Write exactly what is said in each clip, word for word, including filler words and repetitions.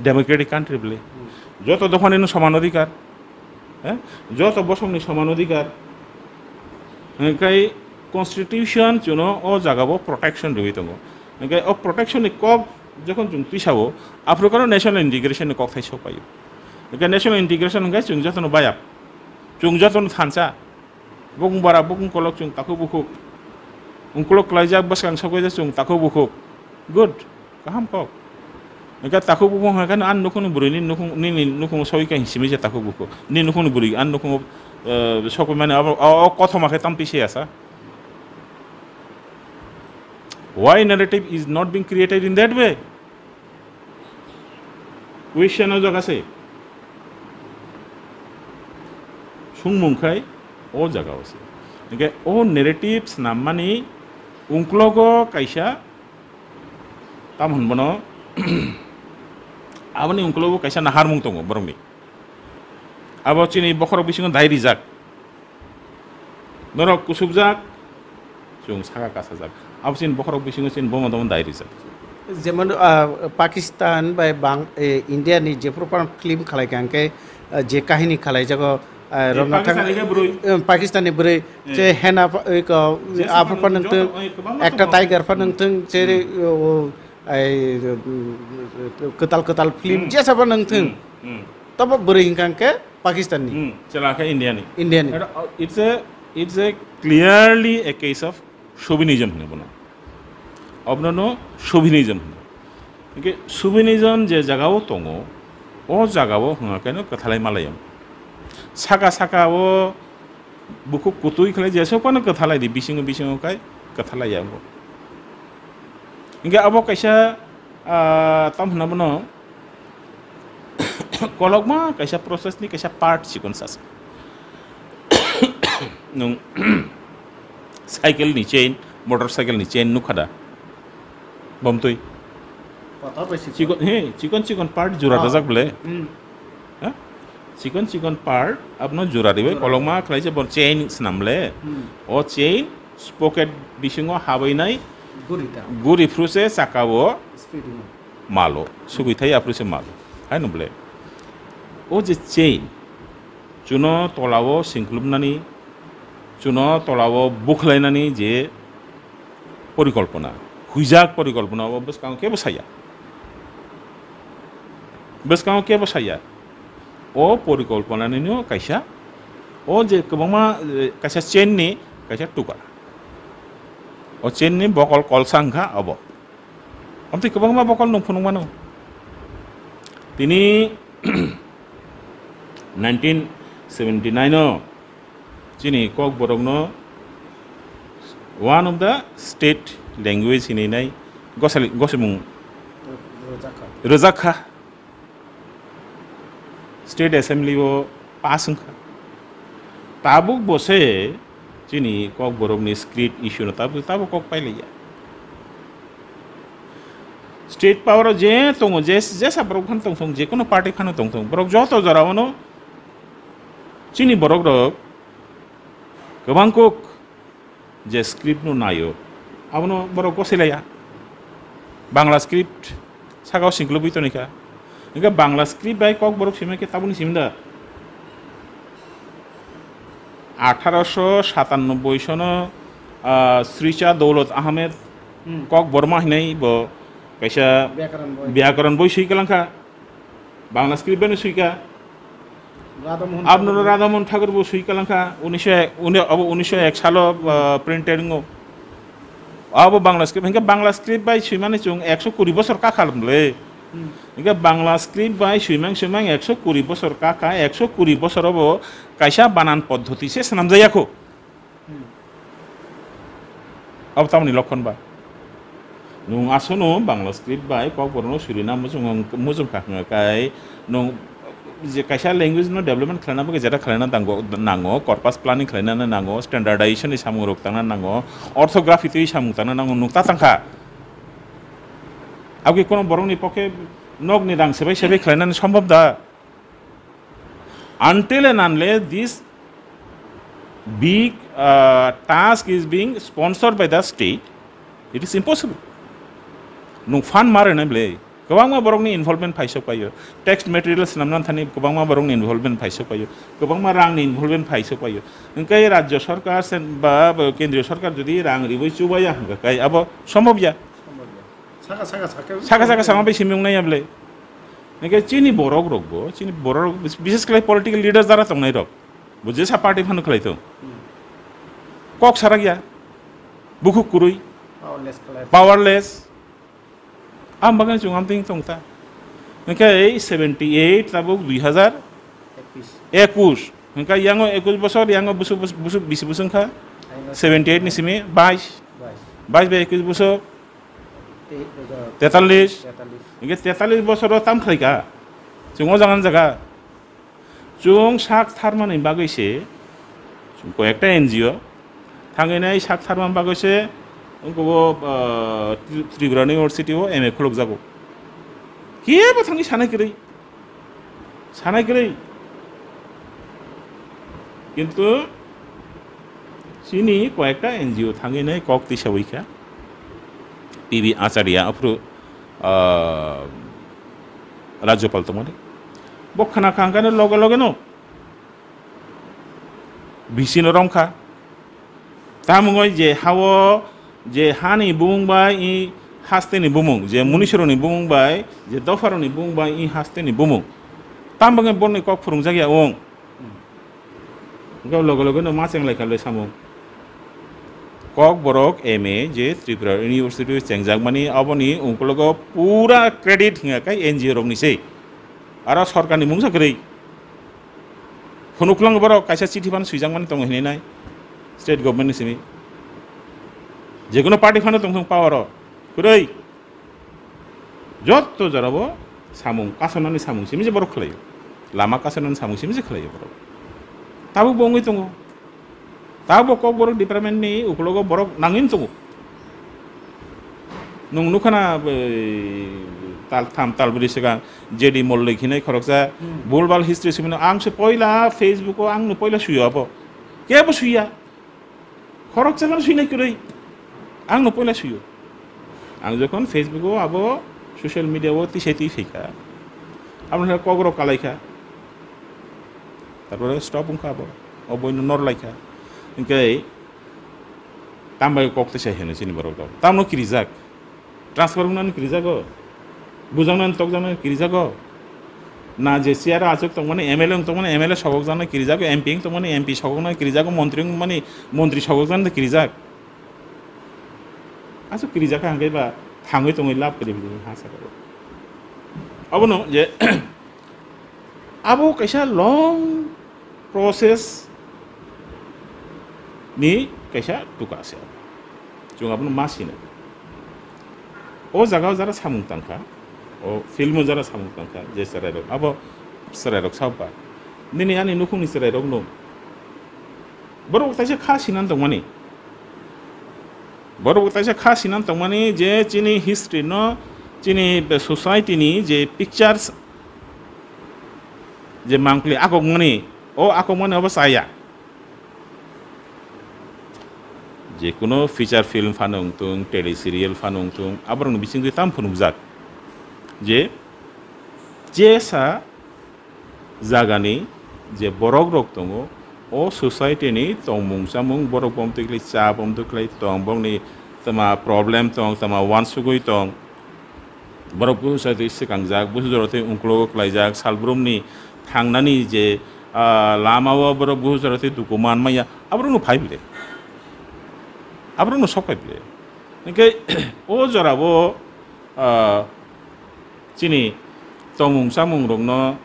Democratic country bele. Joto dophani no soman odhikar. Eh? Joto bosongni soman odhikar. Hingkai constitution chuno o jaga bo protection rwi tongo. Hingkai o protection ni kok jokhon chwng twisao, aphuru kano national integration ni kok thai sok paio. Hingkai national integration hingkai chwng jotono bayap. Chwng jotono thansa. Bukung bara, bukung kolok chwng takhuk bukhuk. Ungkolok klaijak, bwskang sokwijak chwng takhuk bukhuk. Good. Kaham kok. Hingke takhuk bukhuk hingke ano ani nukhungni bwrwi ni nukhung, nini nukhung soi khe simi se takhuk bukhuk. Nini nukhungni bwrwi ani nukhung, eh, sokwi mani abo, o, o kothoma khe tamtwi se asa. Why narrative is not being created in that way? Question o jaga se. Sungmung khai o jaga o se. Hingke o narrative snam mani ungklogo kaisa tamo hwn bono aboni ungklogo kaisa naharmung tongo borokni. Abo chini bokhorok bisingo dai rijak. Norok kusubjak, chwng saka kasajak. Abo chini bokhorok bisingo chini bomo domo dai rijak. Jemon, ah, Pakistan bai Bang-, eh, India ni jephru phano film khalai kha, hwnkhe, ah, je kahini khalai jago, ah, Eh, romna thang-, Pakistan ni bwrwi. Eh, Pakistan ni bwrwi, Eh. je hena pha-, eh, ko, Jesa aphru phano phano nung joto, thung, eh, kwbangma ekta tongo. Tiger phano nung thung, je, Hmm. o, o, ai, mm, kwtal kwtal film, Hmm. jesa phano nung thung. Hmm. Hmm. Tobo bwrwi hwnkha hwnkhe Pakistan ni. Hmm, chwla khe India ni. India ni. It, uh, it's a, it's a clearly a case of chauvinism hwnwi bono. Obono no chauvinism hwno. Hwnkhe chauvinism je jagao tongo, o jagao hwnga khe no kwthalai malaio. Saka saka o bukhuk kutui khlai jesok phano kwthalai di, bisingo bisingo khai kwthalai ya bo. Hwnkhe abo kaisa, ah, tam hwnna bono, kolokma kaisa process ni kaisa part chikon sasa. Nwng cycle ni chain, motor cycle ni chain nukha da? Bomtwi. Kotor bai sikon. Chikon, he, chikon chikon part jura Oh. dajak bole. Hmm. Ha? Chikon chikon part abono jura ribai Jura. kolokma khlai se bo chain swnam le. Hmm. O chain sprocket bisingo habainai Guri ta. guri phru se saka o Speed mo. malo, sugwi thai aphuru se malo. Hai no bole. O je chain, chuno tolao singklupnani, chuno tolao bukhlainani je porikolpona, huijak porikolpona o bwskango kebo saya. Bwskango kebo saya. O porikolponanino kaisa, o je kwbangma, eh, kaisa chain ni kaisa tukla. O chain ni bokol kolsa wngkha obo. Amtwi kwbangma bokol nung phunuk mano. Tini nineteen seventy nine o chini Kokborokno one of the state language hinwi nai gosali-, gosimung Rwjakha. rwjakha. State Assembly o pass wngkha. Tabuk bo se chini Kokborokni script issue no tabuk, tabuk kok pailaiya. State power o je tongo, je, jesa borok phano tongthong, je kono party phano tongthong, borok joto jora o no chini borok rok kwbang kok je script no naio, abono borok gosai laiya. Bangla script sakao singklubwi tonikha. Hingke Bangla script bai Kokborok simi khe tabukni simi da? Atharo sho satannobboi sono, ah, Sricha Doulat Ahmed Hmm. Kokborma hinai bo kaisa Byakaran boi. byakaran boi swi kalangkha. Bangla script bai no swika. Radha Mohan Abno Thakur. Radha Mohan Thakur bo swi kalangkha. Unisho ek, uni-, abo unisho ek salo, uh, printed ngo. Abo Bangla script, hingke Bangla script bai swimani chwng ekso kuri bosor kakha le. Hmm. Hingke Bangla script bai swimang swimang ekso kuri bosor kakha, ekso kuri bosor obo kaisa banan poddhoti se swnamjaya kho. Hmm. Abo tamoni lokhon ba? Nwng aswkno Bangla script bai Kokborokno surina muchung, muchung kha hwnga kai nwng je kaisa language no development khlaina bagwi jeta khlaina dango, nango, corpus planning khlaina nango, standardization ni samung rok tangna nango, orthography twi samung tangna nango, nwng ta tangkha. Aboni kono borokni pokhe nokni rang sebai sebai khlainani sombhob da? Until and unless this big, uh, task is being sponsored by the state, it is impossible. Nwng fund ma rwnai bwle, Kwbangma borokni involvement phaisok paio. Text material swnamna thani kwbangma borokni involvement phaisok paio. Kwbangma rangni involvement phaisok paio. Hwnkhe rajya sarkar sen-, ba, ba kendriya sarkar jodi rang riwi chubaya hwnkha khe abo sombhob ya. Saka saka saka. Saka saka sama bai simi wngnai ya bwle. Hwnkhe chini borok rokbo, chini borok rok, bises khlai political leaders jara tongnai rok. Bo jesa party phano khlai tong. Hmm. Kok sarak ya. Bukhuk kwrwi. Powerless khlai. Powerless. Am bagwi chwng amtwing tong ta. Hwnkhe ei seventy eight tabuk dui hazar ekush. Hwnkhe yango ekush bosor, yango busu, busu, busu, bisi busu wngkha. Aingo seventy eight ni simi bais. Bais. Bais bai ekush bosor. Te-, te-, tetallis. Tetallis. Hwnkhe tetallis bosoro tam khlaika. Chwng o jaga jaga. Chwng sak tharmani bagwi se, chwng koyekta N G O, thangwi nai sak tharmani bagwi se, wngkha o, ah, Tri-, Tripura University o M A khulukjago. Kebo thangwi sanai kwrwi. Sanai kwrwi. Kintu chini koyekta N G O thangwi nai kok tisawi kha. P B Acharya aphuru, ah, Rajyapal tongmani. Bo khna kha hwnkhe loge loge no V C no romkha. Tamungoi je hao, je hani bumung bai i hasteni bumung, je munisrokni bumung bai, je dopharokni bumung bai i hasteni bumung. Tam bagwi borokni kok phwrwngjak ya wng. Hwnkhe loge loge no ma chenglaikha le samung. Kokborok M A je Tripura University o chengjakmani, aboni ungkologo pura credit hwnka khe N G O rokni se. Aro sorkarni mungsa kwrwi. Phunuklang borok kaisa chithi phano swijakmani tongo hinwi nai state government ni simi. Jekono party phano tongthung power o. Kwrwi. Jotto jorabo samung, kasonani samung simi je borok khlaio. Lama kasonani samung simi je khlaio borok. Tabuk bo wngwi tongo. Tabuk kokborok department ni ukulogo borok nangwini tongo. Nwng nukha na, bai, tal tham, tal bwrwi swkang J D Mollik hinwi khoroksa Hmm. bulbal history simi no. Ang se poila Facebook o ang no poila suiyo abo. Kebo suiya. Khoroksa phano swinai kwrwi. Ang no poila suiyo. Ang jokhon Facebook o abo social media o tisai twi phaikha. Abo no kokrok kalaikha. Tarpore stop wngkha abo. O boino norlaikha. Hinkhe tambai kok tisai hino chini borok rok. Tamno kirijak. Transfer wngnani kirijago, bujaknani tokjaknani kirijago. Na je chair o achuk tongmani M L A wng tongmani M L A sogokjaknai kirijago, M P wng tongmani M P sogoknai kirijago, montri wngmani montri sogokjaknai kirijak. Aswk kirijak kha hwnkhe ba thangwi tongwi lab kwrwi bini ha saka o. Abono je abo kaisa long process ni kaisa tuka se. Chwng abono ma sino. O jaga o jara samung tangkha, o film o jara samung tangkha, je chwrairok, abo chwrairok sao ba. Nini ani nukhungni chwrairok no. Borok taisa kha sinan tongmani. Borok taisa kha sinan tongmani je chini history no, chini be society ni je pictures je mangpli akokmani, o akokmani obo chaya. Jekuno feature film phano wngtong, tele serial phano wngtong, aborokni bisingtwi tamo phunukjak je, jesa jagani je borok rok tongo, o society ni tongmung chamung borok bomtwi khlai cha, bomtwi khlai tong, borokni tama problem tong, tama wansugwi tong, borok busu jora twi swkangjak, busu jora twi ungklogo klaijak, salbrumni thangnani je, ah, lama o borok busu jora twi duku man manya, aborokno phai bile. Aborokno sok phai bile. Hinkhe o jora o, ah, chini tongmung chamung rokno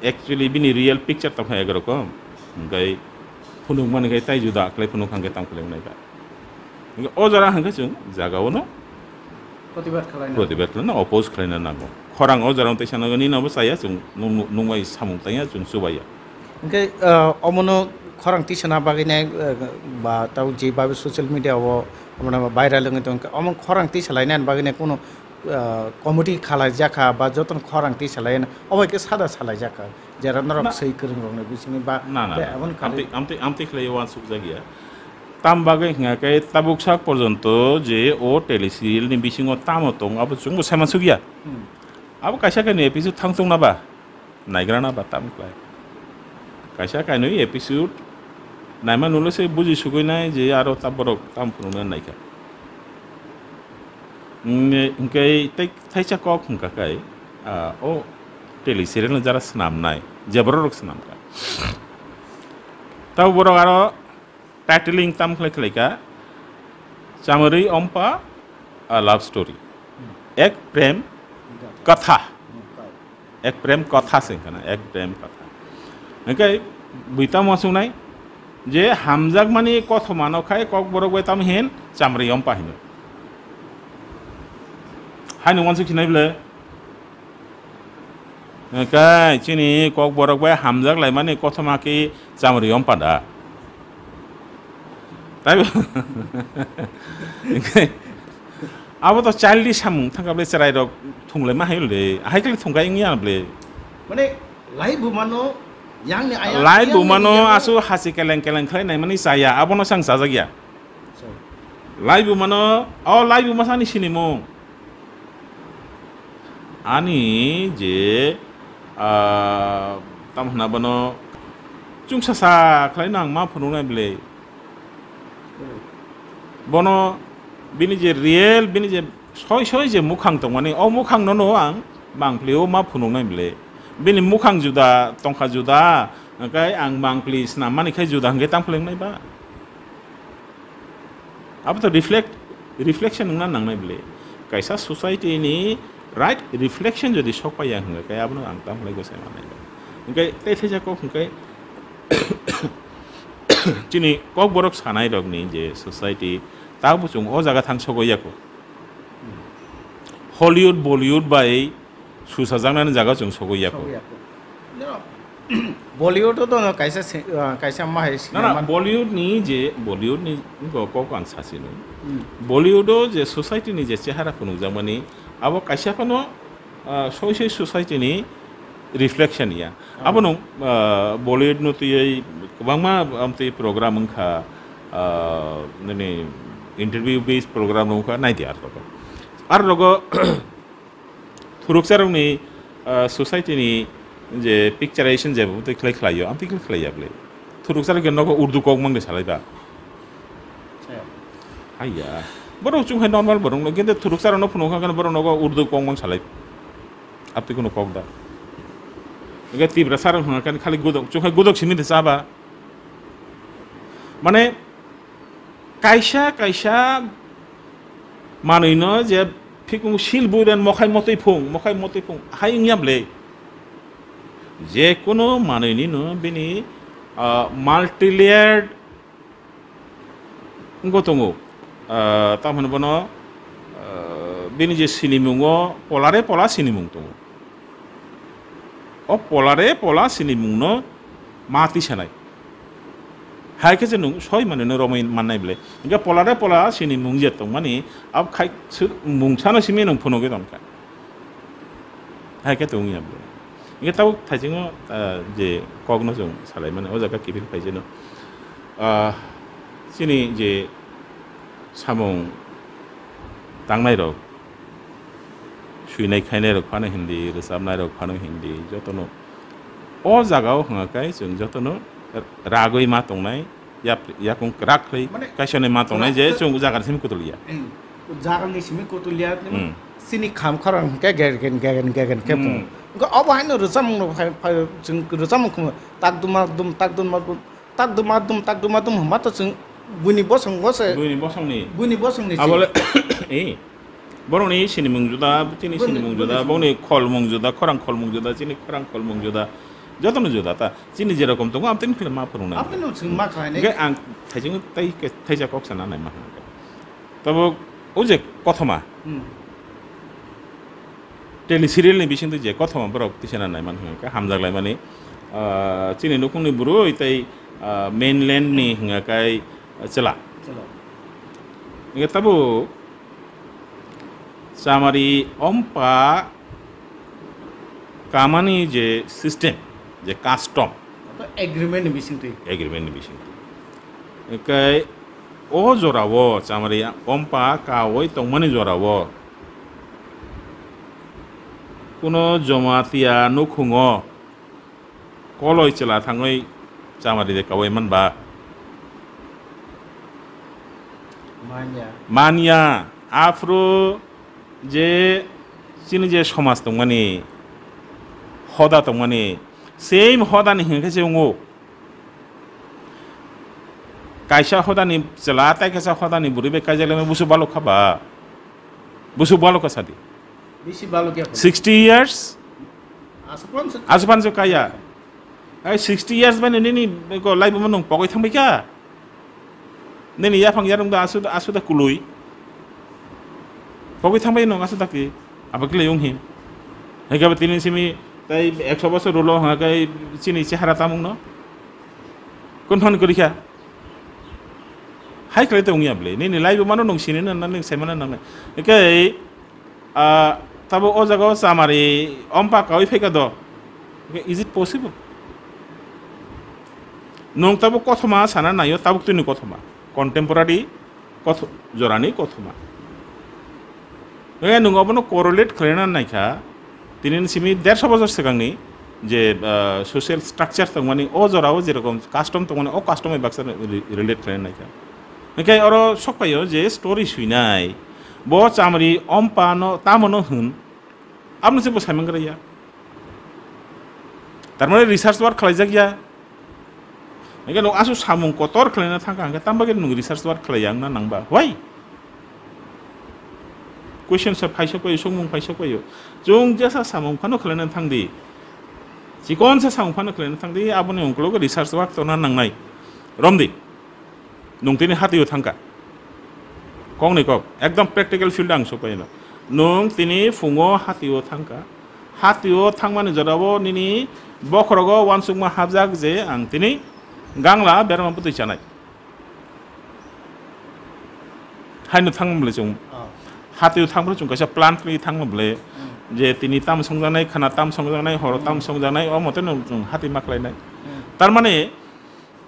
actually bini real picture tongkha ek rokom. Hinkhe phunuk mani khe tai juda khlai phunuk hwnkhe tamo khlai wngnai ba. Hinkhe o jora hwnkhe chwng jaga o no Protibad khlaina. Protibad khlaina, oppose khlaina nango. Khorang o jora tei sana nini no bo chaya chwng nung, nung bai samung tangya chwng chubaiya. Hinkhe, ah, omono khorang tisana bagwi nai, ah, ba tau je babe social media o omono viral wngwi tong kha. Omo khorang tisalaina bagwi nai kuno, ah, committee khalaijakha ba jotono khorang tisalaina obo khe sada salaijakha. Jera norok Na. Swi kwrwng rokni bisingni ba Na, na, tei na. Aboni kari Amtwi, amtwi, amtwi khlaiwi uansukjakya. Tam bagwi hwnga khe tabuk sak porjonto je o tele serial ni bisingo tamo tong abo chwngbo saiman sukya. Hmm. Abo kaisa kainwi episode thang tongna ba, naigrana ba tam khlai. Kaisa kainwi episode naima nulo se buji sugui nai je aro ta borok tam phunukna naikha. Hwnkhe tei thaisa kok hwnkha khe, ah, o tele serial no jara swnamnai, je borok rok swnamkha. Tabo borok aro titling tam khlai khlai kha, Chamari Ompa, a love story. Ek prem katha. Ek prem katha se wngkha na, ek prem katha. Hwnkhe bui tamo swngwnai je hamjakmani kothoma no khai kokborok bai tamo hin Chamari Ompa hino. Haino uansuk sinai bwle. Hwnkhe chini kokborok bai hamjak laimani kothoma khe Chamari Ompa da. Tai abo to childish samung thangkha ble, chwrai rok thunglai ma hayo le, ahai khe thungkha wngya ble. Mane lai bumano yang ni ayang, lai yang ni bumano yang ni asu hasi keleng keleng khlai nai mani chaya, abono sang chajak ya. So. Lai bumano, o lai buma sani sinimung. Ani je, ah, tam hwnna bono chwngsa sa khlai nang ma phunuknai ble. Bono bini je real, bini je soi soi je mukhang tongmani, o mukhang no no ang bangpli o ma phunuknai ble. Bini mukhang juda, tongkha juda, hwnkhe ang bangpli snam mani khai juda hwnkhe tang phlengnai ba. Abo to reflect, reflection wngna nangnai bile. Kaisa society ni right reflection jodi sok paiya hwnga khe abono ang tamo khlai gosai mannai. Hwnkhe tei theisa kok hwnkhe chini kokborok sanai rokni je society tabo chwng o jaga thang sogoi yako. Hollywood, Bollywood bai susajaknani jaga chwng sogwi ya kho. Sogwi ya kho. No, Bollywood o dono kaisa se-, ah, kaisa ma hai Na, na, sinema. Bollywood ni je, Bollywood ni bo kok ang sasi no. Hmm. Bollywood o je society ni je chehara phunukjakmani, abo kaisa phano, ah, soi soi society ni reflection ya. Oh. Abo no, ah, Bollywood no twiwi kwbangma amtwi program wngkha, ah, nini interview based program wngkha, naidi ar rogo. Ar rogo, Thurukcharokni, ah, society ni je picturization je bo twi khlai khlaio, amtwi khlai khlaiya bwle. Thurukcharok nogo Urdu kok mangni salai ba. Chaya. Haiya. Borok chwng hai normal borok no, kintu thurukcharok no phunuk kha borok nogo Urdu kok mang salai. Amtwi kuno kok da. Ege Tiprasa rok hwnga khe khali godok, chwng hai godok simi de cha ba. Mane, Kaisa kaisa manwino je phikung sil buiren mokhai motwi phung, mokhai motwi phung, hai wngya bwle. Je kunu manwinino bini, ah, multi-layered wngwi tongo. Ah, tamo hwnwi bono, ah, bini je sinimungo polare pola sinimung tongo. O polare pola sinimungno ma tisanai. Hai khe se nwng soi manwino romwi mannai bwle. Hwnkhe polare pola sinimung je tongmani, abo khai se mungsano simi nwng phunugwi tongkha. Hai khe tongya bwle. Hwnkhe tabuk thaisingo, ah, je kokno chwng salaimani, o jaga kiphil phaisino. Ah, chini je samung tangnairok, swinai khainai rok phano hindi, rwchapnai rok phano hindi, jotono o jaga o hwnga khe chwng jotono ragwi ma tongnai, yap-, yakung kwrak khlai mane kaisani ma tongnai je kwrak chwng jaga ni simi kutul ya. Hmm. Jaga ni simi kutul ya, hmm, chini kham khorang hwnkhe gegen gegen gegen khe hmm, phungo. Hwnkhe obo haino rwchapmung no phai, phai, chwng rwchapmung khum tak duma dum, tak duma dum. Tak duma dum, tak duma dum hwnba to chwng buini bosongo se. Buini bosongni. Buini bosongni se. Abole, eh, borokni sinimung juda, chini sinimung juda, boni khol mung juda, khorang khol mung juda, chini khorang khol mung juda. Jotono juda ta. Chini jerokom tongo, amtwini khlai ma phwrwngnai. Amtwino chwng ma khlainai. Hwnkhe ang thaising tai, thaisa kok sana nai ma hwnkhe. Tabuk o je kothoma. Hmm. Tele serial ni bisingtwi je kothoma borok tisana naiman hwnkha khe hamjak laimani, ah, chini nukhungni bwrwi tei, ah, mainland ni hwnkha khe chwla. Chwla. Hwnkhe tabuk chamari ompa kamani je system, je custom. Agreement ni bisingtwi. Agreement ni bisingtwi. Hwnkhe O jorao chamari ompa kawi tongmani jorao kuno Jamatia nukhungo koloi chwla thangwi chamari de kawi manba? Manya. Manya, aphuru je chini je somaj tongmani, hoda tongmani, same hodani hinkhe se wngo. Kaisa hodani chwla tei kaisa hodani bwrwi bai kaijakle busu balok kha ba? Busu balok kha sadi. Bisi balok ya. Sixty years? Aswk phan se. Aswk phan se kaya. Ai sixty years bai nini ko life mo nung pogoi thangbai kha. Nini yaphang yarung da asu, asu da kului. Pogwi thangbai nung asu dakti. Abo kile yung hi. Hai khe tini simi tai ekso bosor ulo hwnga khe chini chehara tamung no. Kun phan kuri kha. Hai khlai tong ya ble. Nini life mano nung sini na, na nung semana nang. Ekai Ah, tabo o jaga o chamari ompa kawi phaikha do. Is it possible? Nwng tabo kothoma sana naio, tabuk tini kothoma. Contemporary koth-, jorani kothoma. Eh, nwng obono correlate khlaina naikha, tini simi dersho bojor swkangni je, ah, social structure tongmani, o jorao jerokom custom tongmani, o custom bai baksa re-, relate khlaina naikha. Hingke oro sokpaio je story swinai, bo chamari ompa no tamo no hwn, aboni se bo saimang ya. Tarmane research work khlaijak ya. Hingke nwng asu samung kotor khlaina thangkha, hingke tamo bagwi nwng research work khlaiya wngna nangba? Why? Question sa phaisa paio, songmung phaisa paio. Chwng jesa samung phano khlaina thangdi. Chikon sa samung phano khlaina thangdi, aboni ungkulugo research work tongna nangnai. Romdi. Nwng tini hatio thangkha. Kokni kok, ekdom practical field ang sokpaino. Nwng tini phungo hatio thangkha. Hatio thangmani jorao nini bokhorogo uansukma hapjak je ang tini gangla berma bwtwi chanai. Haino thangma bwle chwng. Oh. Hatio thangphru chwng kaisa plan khlai thangma bwle. Hmm. Je tini tam songjaknai, khwna tam songjaknai, horo tam Hmm. songjaknai, o mote no chwng hati ma khlainai. Hmm. Tarmani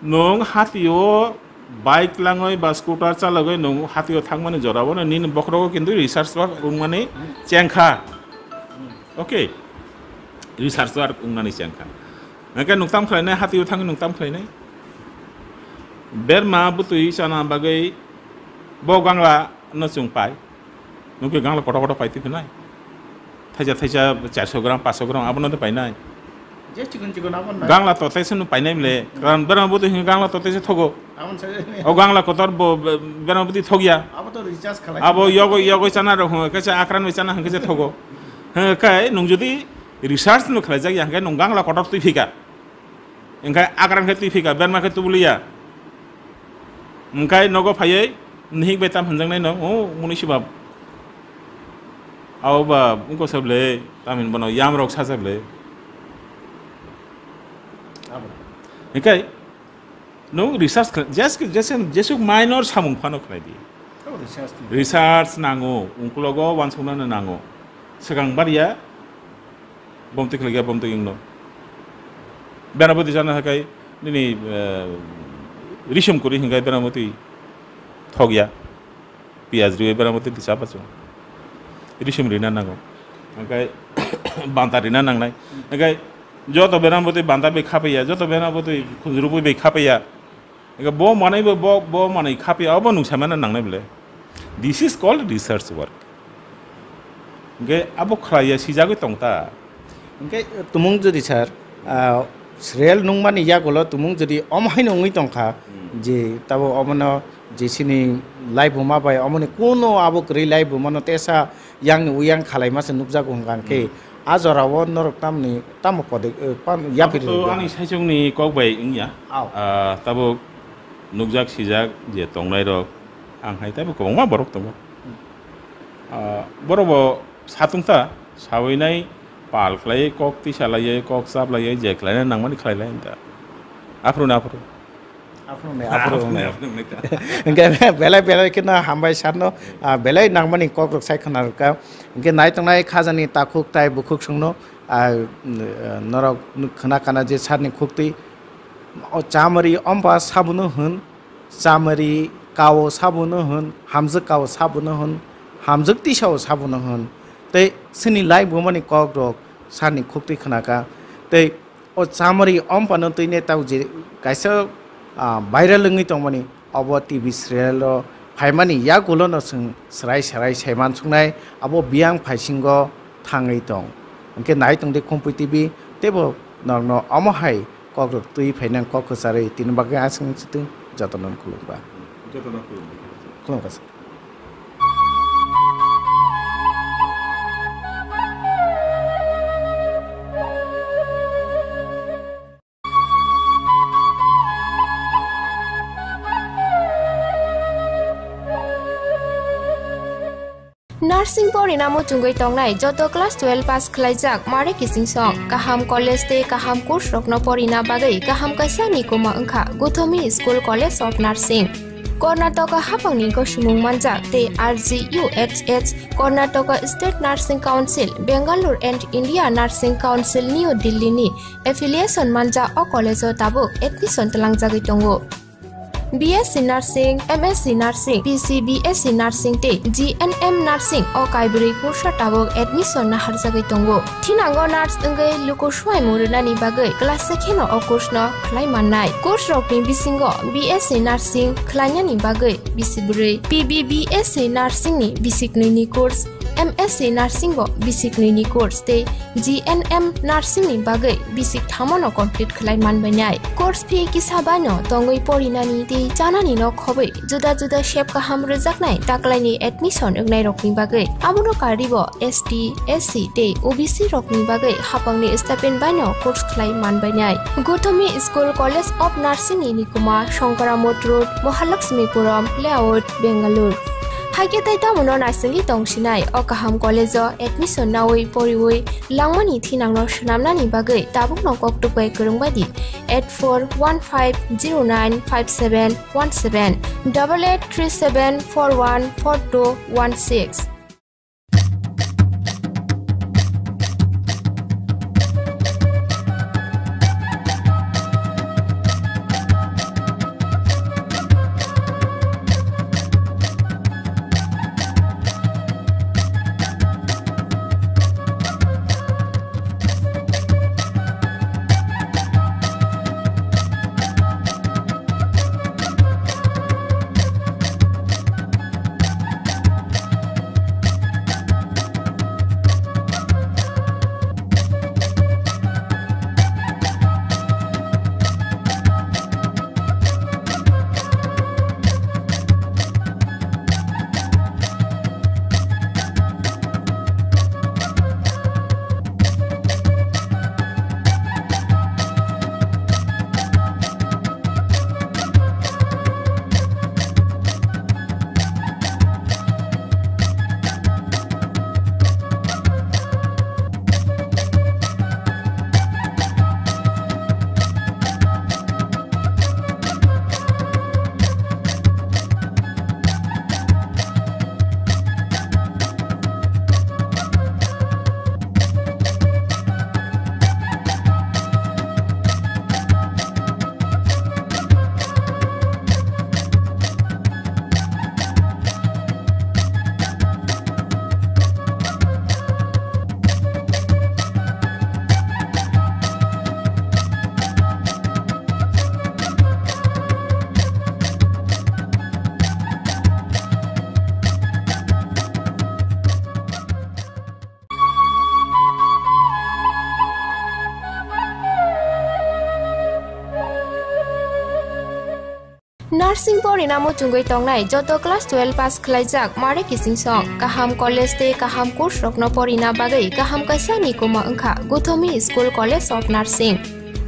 nwng hatio bike langwi ba scooter chalogwi nwng hatio thangmani jorao no nini bokhorogo kintu research work wngmani Hmm. chengkha. Hmm. Okay. Research work wngmani chengkha. Hingke nwng tam khlainai, hatio thangwi nwng tam khlainai. Berma bwtwi chana bagwi bo gangla no chwng pai. Nwng khe gangla kotor kotor pai twi phinai. Thaisa thaisa charso gram, paanso gram abono de painai. Je chikon chikon abo nai. Gangla totaise no painai mle. Karon berma bwtwi hwnwi gangla totaise thogo. Abon sa. O gangla kotor bo be-, berma bwtwi thogya. Abo to recharge khalai. Abo yogo, yogo chana rok hwnga khe se akran bai chana hwnga khe se thogo. Hwnga khe nwng jodi research no khlaijak ya hwnga khe nwng gangla kotor twi phika. Hwnga khe akran khe twi phika, berma khe tubuliya. Hwnga khe nogo phaiwi nihik bai tam hwnjaknai no, o muni si bab. Abo ba wngkha sa ble, tam hin bono yam rok sa sa ble. Abo. Hwnga khe Nwng research khlai, jes-, jes-, jesuk minor samung phano khlai di. Oh, research ni. Research nango, ungkulogo uansuknano nango. Swkang baria, bomtwi khlaikha, bomtwi wngno. Benaboti jana hakai, nini, eh, risum kuri hingai benaboti thokya. Piyaj riwi beramo twi chapa chwng. Risum rina nango. Hingke banta rina nangnai. Hingke joto beramo twi banta bai khapaiya, joto beramo twi khunjuru bai khapaiya. Hingke bo manai bo, bo, bo manai khapaiya, obo nwng saimano nangnai bole. This is called research work. Hingke abo khlaiya sijagwi tongta. Hingke tumung jodi sir, ah, real nungmani yagulo tumung jodi omo haino wngwi tongkha, Hmm. je tabo omono je chini laibuma bai omoni kuno abo kwrwi laibumano tesa yangni uyang khalaima se nukjago hwnka khe, Hmm. a jorao norok tamni tamo pode, eh, pam-, yapri Abo to rwdi? Ani saichungni kok bai wngya. Ao. Ah, tabuk nukjak sijak je tongnai rok, ang hai teibo kwbangma borok tongo. Hmm. Ah, borok bo satung ta, sawi nai pal khlai, kok tisa lai, kok chap lai, je khlai nangmani khlai lai ta. Aphuru na aphuru. Aphuru ne, aphuru ne. Aphuru ne, aphuru ne ta. Hingke belai, belai kheno hambai sarno, ah, belai nangmani kok rok sai khna rwkha. Hingke naitongnai khajani takhuk tai bukhuk songno, ah, norok khna kana je sarni khuktwi, o chamari omba sabuno hwn, chamari kao sabono hwn, hamjwk kao sabono hwn, hamjwk tisao sabono hwn. Tei chini live wngmani kokrok sani khuktwi khnakha. Tei o chamari omphano twi ne tao je kaisa, ah, viral wngwi tongmani, obo T V serial o phaimani yagulo no chwng swrai swrai saiman suknai, abo biyang phaisingo thangwi tong. Hwnkhe nai tong di Khumpui T V, teibo norokno omo hai kokrok twi phainang kok kwcharwi tini bagwi aswk chwtwng jotono khulumba. Jotono khulumba. Khulumkha sir. Nursing porina muchungwi tongnai joto class twelve pass khlaijak mare kiching song, kaham college tei kaham course rokno porina bagwi kaham kaisa ni kuma wngkha Gothomi School College of Nursing. Karnataka hapangni gosomung manjak tei R G U H H, Karnataka State Nursing Council, Bangalore and India Nursing Council New Delhi ni affiliation manjak o college o tabuk admission twlangjagwi tongo. B S C Nursing, M S C Nursing, P C B S C Nursing tei G N M Nursing o kaibrwi kursa tabuk admission naharjagwi tongo. Thinango nurse wngwi luku swimung rwnani bagwi class se kheno o course no khlai mannai. Course rokni bisingo B S C Nursing khlainani bagwi bisi bwrwi, P B B S C Nursing ni bisi knwi ni course, M S C Nursing bo bisi knwi ni course tei G N M Nursing ni bagwi bisi thamo no complete khlai manbainai. Course fee kisa bai no tongwi porinani tei chanani no khobwi juda juda sep kaham rwjaknai taklaini admission wngnairokni bagwi. Abono karwi bo S T, S C tei O B C rokni bagwi hapangni stipend bai no course khlai manbainai. Gothomi School College of Nursing ni nikuma Shankaramot Road, Mahalakshmipuram Layout, Bangalore. Haikhe tei tamono naisingwi tongsinai o kaham college o admission nawi poriwi langmani thinangno swnamnani bagwi tabukno koktwk bai kwrwngbai di eight four one five zero nine five seven one seven, double eight three seven four one four two one six. Nursing porina muchungwi tongnai joto class twelve pass khlaijak mare kiching song, kaham college tei kaham course rokno porina bagwi kaham kaisa ni kuma wngkha Gothomi School College of Nursing.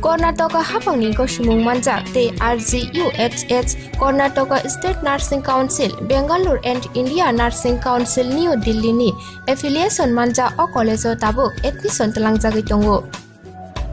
Karnataka hapangni gosomung manjak tei R G U H H, Karnataka State Nursing Council, Bangalore and India Nursing Council New Delhi ni affiliation manjak o college o tabuk admission twlangjagwi tongo.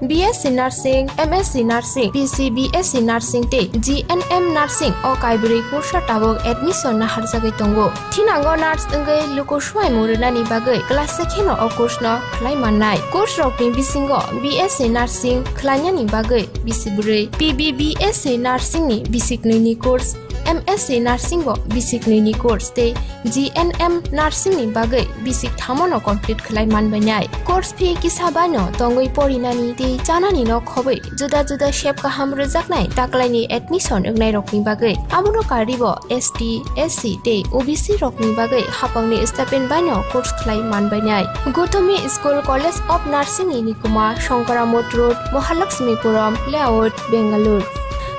B S C Nursing, M S C Nursing, P C B S C Nursing tei G N M Nursing o kaibrwi kursa tabuk admission naharjagwi tongo. Thinango nurse wngwi luku swimung rwnani bagwi class se kheno o course no khlai mannai. Course rokni bisingo B S C Nursing khlainani bagwi bisi bwrwi, P B B S C Nursing ni bisi knwi ni course, M S C Nursing o bisik nwi ni course tei G N M Nursing ni bagwi bisik thamo no complete khlai man bainai. Course fee kisa bai no tongwi porinani tei chanani no khobwi juda juda sep kaham rwjaknai taklaini admission wngnairokni bagwi. Abono karwibo S T, S C tei O B C rokni bagwi hapangni stipend baino course khlai manbainai. Gothomi School College of Nursing ni nikuma Shankaramot Road, Mahalakshmipuram Layout, Bengaluru.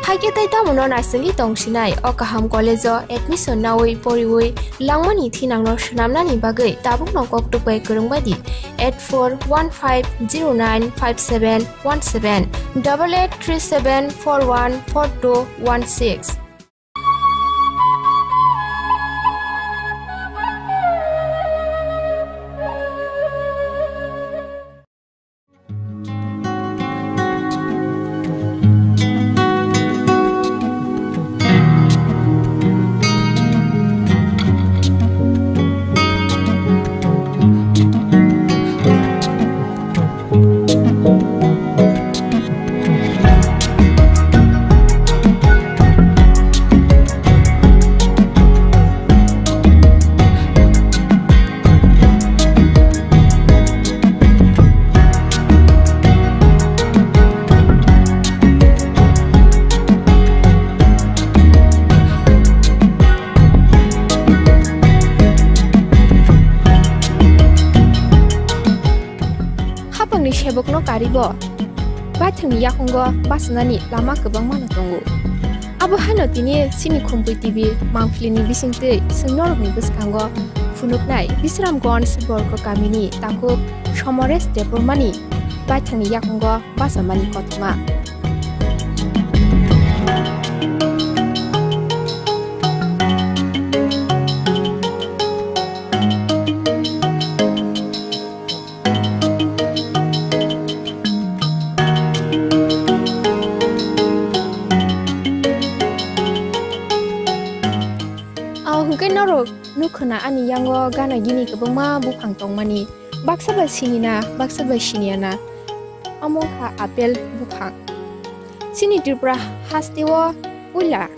Haikhe tei tamono naisingwi tongsinai o kaham college o admission naui poriui langmani thinangno swnamnani bagwi tabukno kok tukbai kwrwngbaidi eight four one five zero nine five seven one seven, double eight three seven four one four two one six. Hapangni sebokno karibo baithangni yakungo bachanani lama kwbangmano tongo. Abo haino tini chini Khumpui T V mangpilini bisingtwi chwng norokni bwskango phunuknai Bisramganj Borko kamini takhuk Somoresh Debbarmani baithangni yakungo bachamani kothoma. Aw hwnkhe norok nukhwna ani yango gana gini kwbangma buphang tongmani. Baksa bai sinina, baksa bai siniyana. Omo wngkha apple buphang. Chini Tripura hasteo puila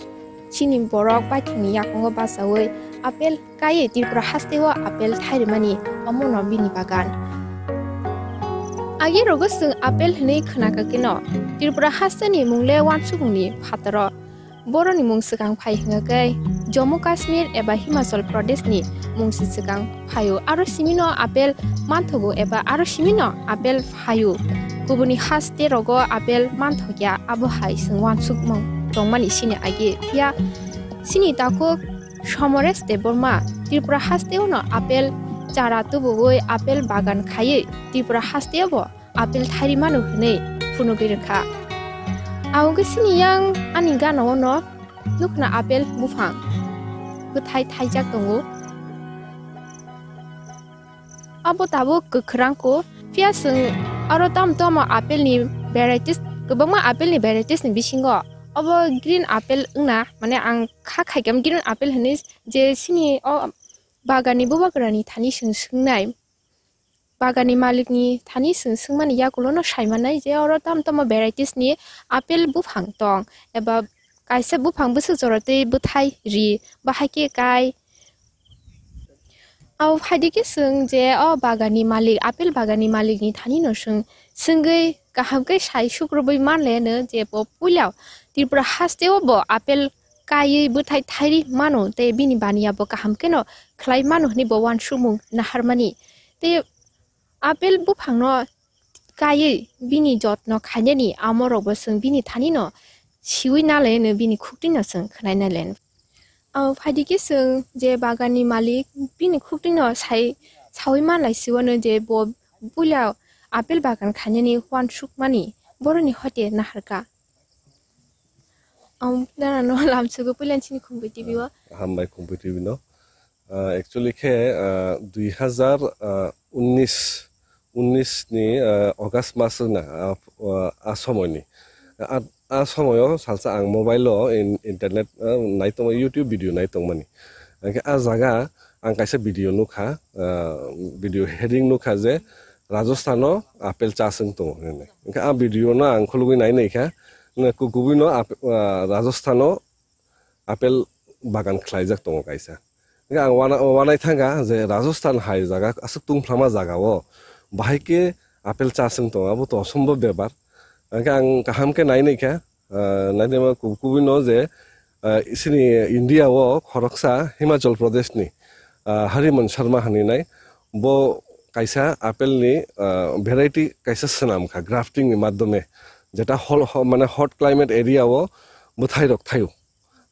chini borok baithangni yakungo bachaui apple kaiwi Tripura hasteo apple thairimani, omono bini bagan. Agi rogo chwng apple hwnwi khwnakha kheno, Tripura hasteni mungle wansukmungni phataro. Boroni mung swkang phai hwnkhe Jammu Kashmir eba Himachal Pradesh ni mung se swkang phaio. Aro simino apple manthogo eba aro simino apple phaio. Kubuni haste rogo apple manthokya, abo hai chwng wansukmung tongmani sini age. Phiya sini takhuk Somoresh Debbarma Tripura hasteo no apple chara tubuwi apple bagan khaiwi Tripura hasteo bo apple thairi mano hwnwi phunugwi rwkha. Ang khe sini yang ani gana-o no nukna apple buphang bwthai thaijak tongo. Abo tabuk kwkhwrang kho, phiya chwng aro tamo tamo apple ni varieties, kwbangma apple ni varieties ni bisingo obo green apple wngna, mane ang kha khaikam green apple hwnwi je sini o bagan ni bubagra ni thani chwng swngnai. Bagan ni malik ni thani chwng swngmani yakulo no sai mannai je oro tamo tamo varieties ni apple buphang tong, eba kaisa buphang bwswk jora tei bwthai ri, bahai khe kai. Abo phaidi khe chwng je o bagan ni malik, apple bagan ni malik ni thani no chwng swngwi kaham khe sai sukrubwi manle no je bo puila Tripura hasteo bo apple kaiwi bwthai thairi mano tei bini baniya bo kaham kheno khlai mano hwnwi bo uansukmung naharmani. Tei apple buphangno kaiwi bini jotno khainani amorokbo chwng bini thanino siwi nalaino bini khuktwino chwng khwnai nalaino. Abo phaidi khe chwng je baganni malik bini khuktwino sai, sawi manlai siwano je bo puila apple bagan khainani uansukmani boroni hoite naharkha. Ang nana no lamsugo puilan chini Khumpui T V o. Hambai Khumpui T V no. Ah, actually khe, ah, dui hazar, ah, unnis, unnis ni, ah, August mas wngna, ah, ah, a somoi ni. A, a somoi o salsa ang mobile o in-, internet, ah, nai tongmani, YouTube video nai tongmani. Hingkhe a jaga ang kaisa video nukha, ah, video heading nukha je Rajasthan o apple chaswng tongo hinwi. Hingkhe a video no ang khulugwi nai naikha, kubui no ap-, ah, Rajasthan o apple bagan khlaijak tongo kaisa. Hingke ang wana-, wanai thangkha je Rajasthan hai jaga aswk tungphlama jaga o bahai khe apple chaswng tongo, abo to osombob bepar. Hingke ang kaham khe nai naikha, ah, nainai ma kub-, kubui no je, ah, isini India o khoroksa Himachal Pradesh ni, ah, Hariman Sharma hinwi nai, bo kaisa apple ni, ah, variety kaisa swnam kha grafting ni madhyome, jeta hol-, ho-, mane hot climate area o bwthai rok thaio.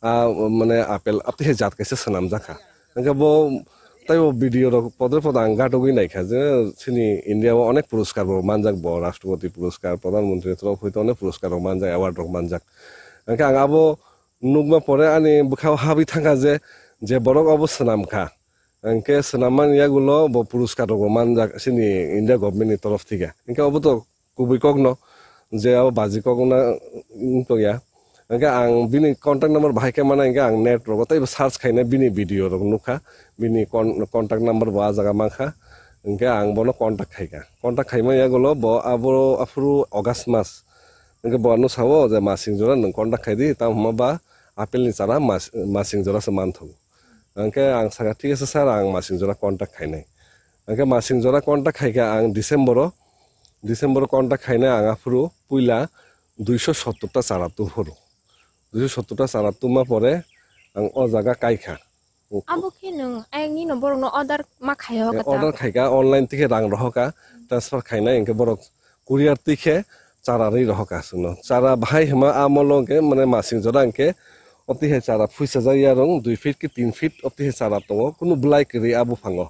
Ah, mane apple aptihe jat kaisa swnamjak kha. Hingke bo tei bo video rok podre pod ang gatogwi naikha je chini India o onek puruskar bo manjak bo, Rashtrapati puruskar, Pradhan Mantri torof hoite onek puruskar rok manjak, award rok manjak. Hingke ang abo nukma pore ani bwkhao habwi thangkha je, je borok obo swnamkha. Hingke swnamani yagulo bo puruskar rok bo manjak chini India government ni torof thike. Hingke obo to kubui kokno je abo baji kokno wng tongya. Hingke ang bini contact number bahai khe mana hingke ang net rogo teibo search khaina bini video rok nukha, bini con-, contact number bo ah jaga mankha. Hingke ang bono contact khaikha, contact khaima yagulo bo abo aphuru August mas hingke bo ano sao je masing jora nwng contact khaidi, tamo hwnba ba apple ni chara mas-, masing jora se manthogo. Hingke ang sakha, "Thik ase sir, ang masing jora contact khainai." Hingke masing jora contact khaikha ang December o, December o contact khainai ang aphuru puila duiso sottor ta chara tuphuru. Duiso sottor ta chara tuma pore ang o jaga kaikha. Abo khe nwng ayang nino borokno order ma khai ho khe ta? Order khaikha, online tikhe rang rohokha, transfer khainai hingke borok courier tikhe chara rwi rohokha chwngno. Chara bahai hima amolo hingke mane masing jora hingke opti hai chara phuisa jak yarung dui feet ki tin feet opti hai chara tongo, kunu bwlai kwrwi a buphango.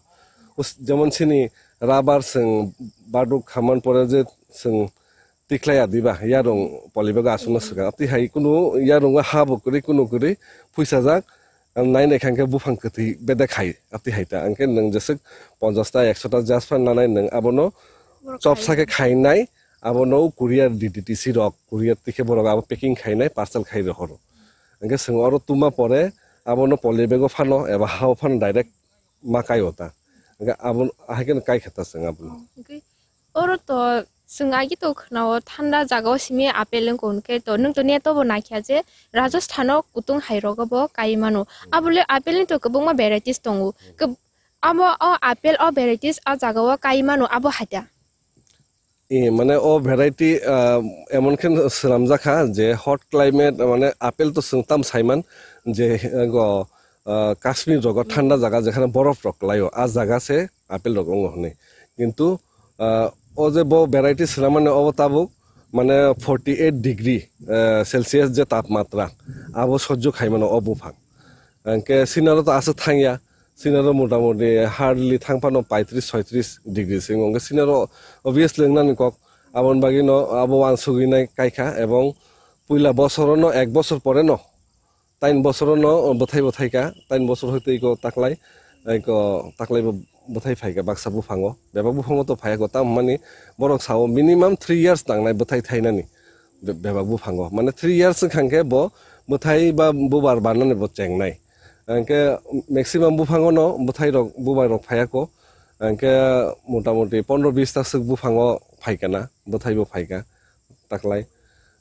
Us-, jemon chini rubber chwng baduk khaman pore je chwng tikhlai adiba yarung polybag aswkno swkang. Opti hai kunu yarung ha bo kwrwi kunu kwrwi phuisa jak. Ang nai nai kha hingke buphang kwtwi bedek hai, apti hai ta. Hingke nwng jeswk ponchash ta, ekso ta jasper nanai nwng abono chopsa khe khainai, abono courier D T T C rok, courier tikhe borok abo packing khainai, parcel khai rohoro. Hingke chwng oro tuma pore abono poly bag o phano eba ha o phano direct ma kai o ta. Hingke abo ahai kheno kai kha ta chwng abono. Oro to chwng agi to khwnao thanda jaga o simi apple wngkha hwnkhe to nwng to net o bo naikha je Rajasthan o kutung hai rogo bo kai mano. Abole apple ni to kwbangma varieties tongo. Keb-, abo o apple o varieties a jaga o kai mano abo haida? E, mane o variety, ah, emon khe swnamjak kha je hot climate, mane apple to chwng tam saiman je, eh, go, ah, Kashmir rogo thanda jaga jekhane borof rok kwlaio, a jaga se apple rok wngo hwnwi. Kintu, ah, o je bo variety swnamani obo tabuk mane forty eight degree, eh, Celsius je tapmatra abo sojjo khaimano o buphang. Hingke sinaro to aswk thangya, sinaro motamoti hardly thang phano paitris soitris degree se wngo. Hingke sinaro obviously wngnani kok, aboni bagwino abo wansugwi nai kaikha, ebong puila bosorono ek bosor poreno tain bosorono bwthai bwthai ka, tain bosor hwtwi iko taklai, iko taklai bo bwthai phaika baksa buphango, bebak buphango to phaiya ko, tamo hwnmani borok sao minimum three years nangnai bwthai thainani be-, bebak buphango, mane three years wngkha hwnkhe bo bwthai ba bubar barnani bo chengnai, hwnkhe maximum buphangono bwthai rok bubar rok phaiya ko, hwnkhe motamoti pondro bis ta swk buphango phaikana, bwthai bo phaika taklai.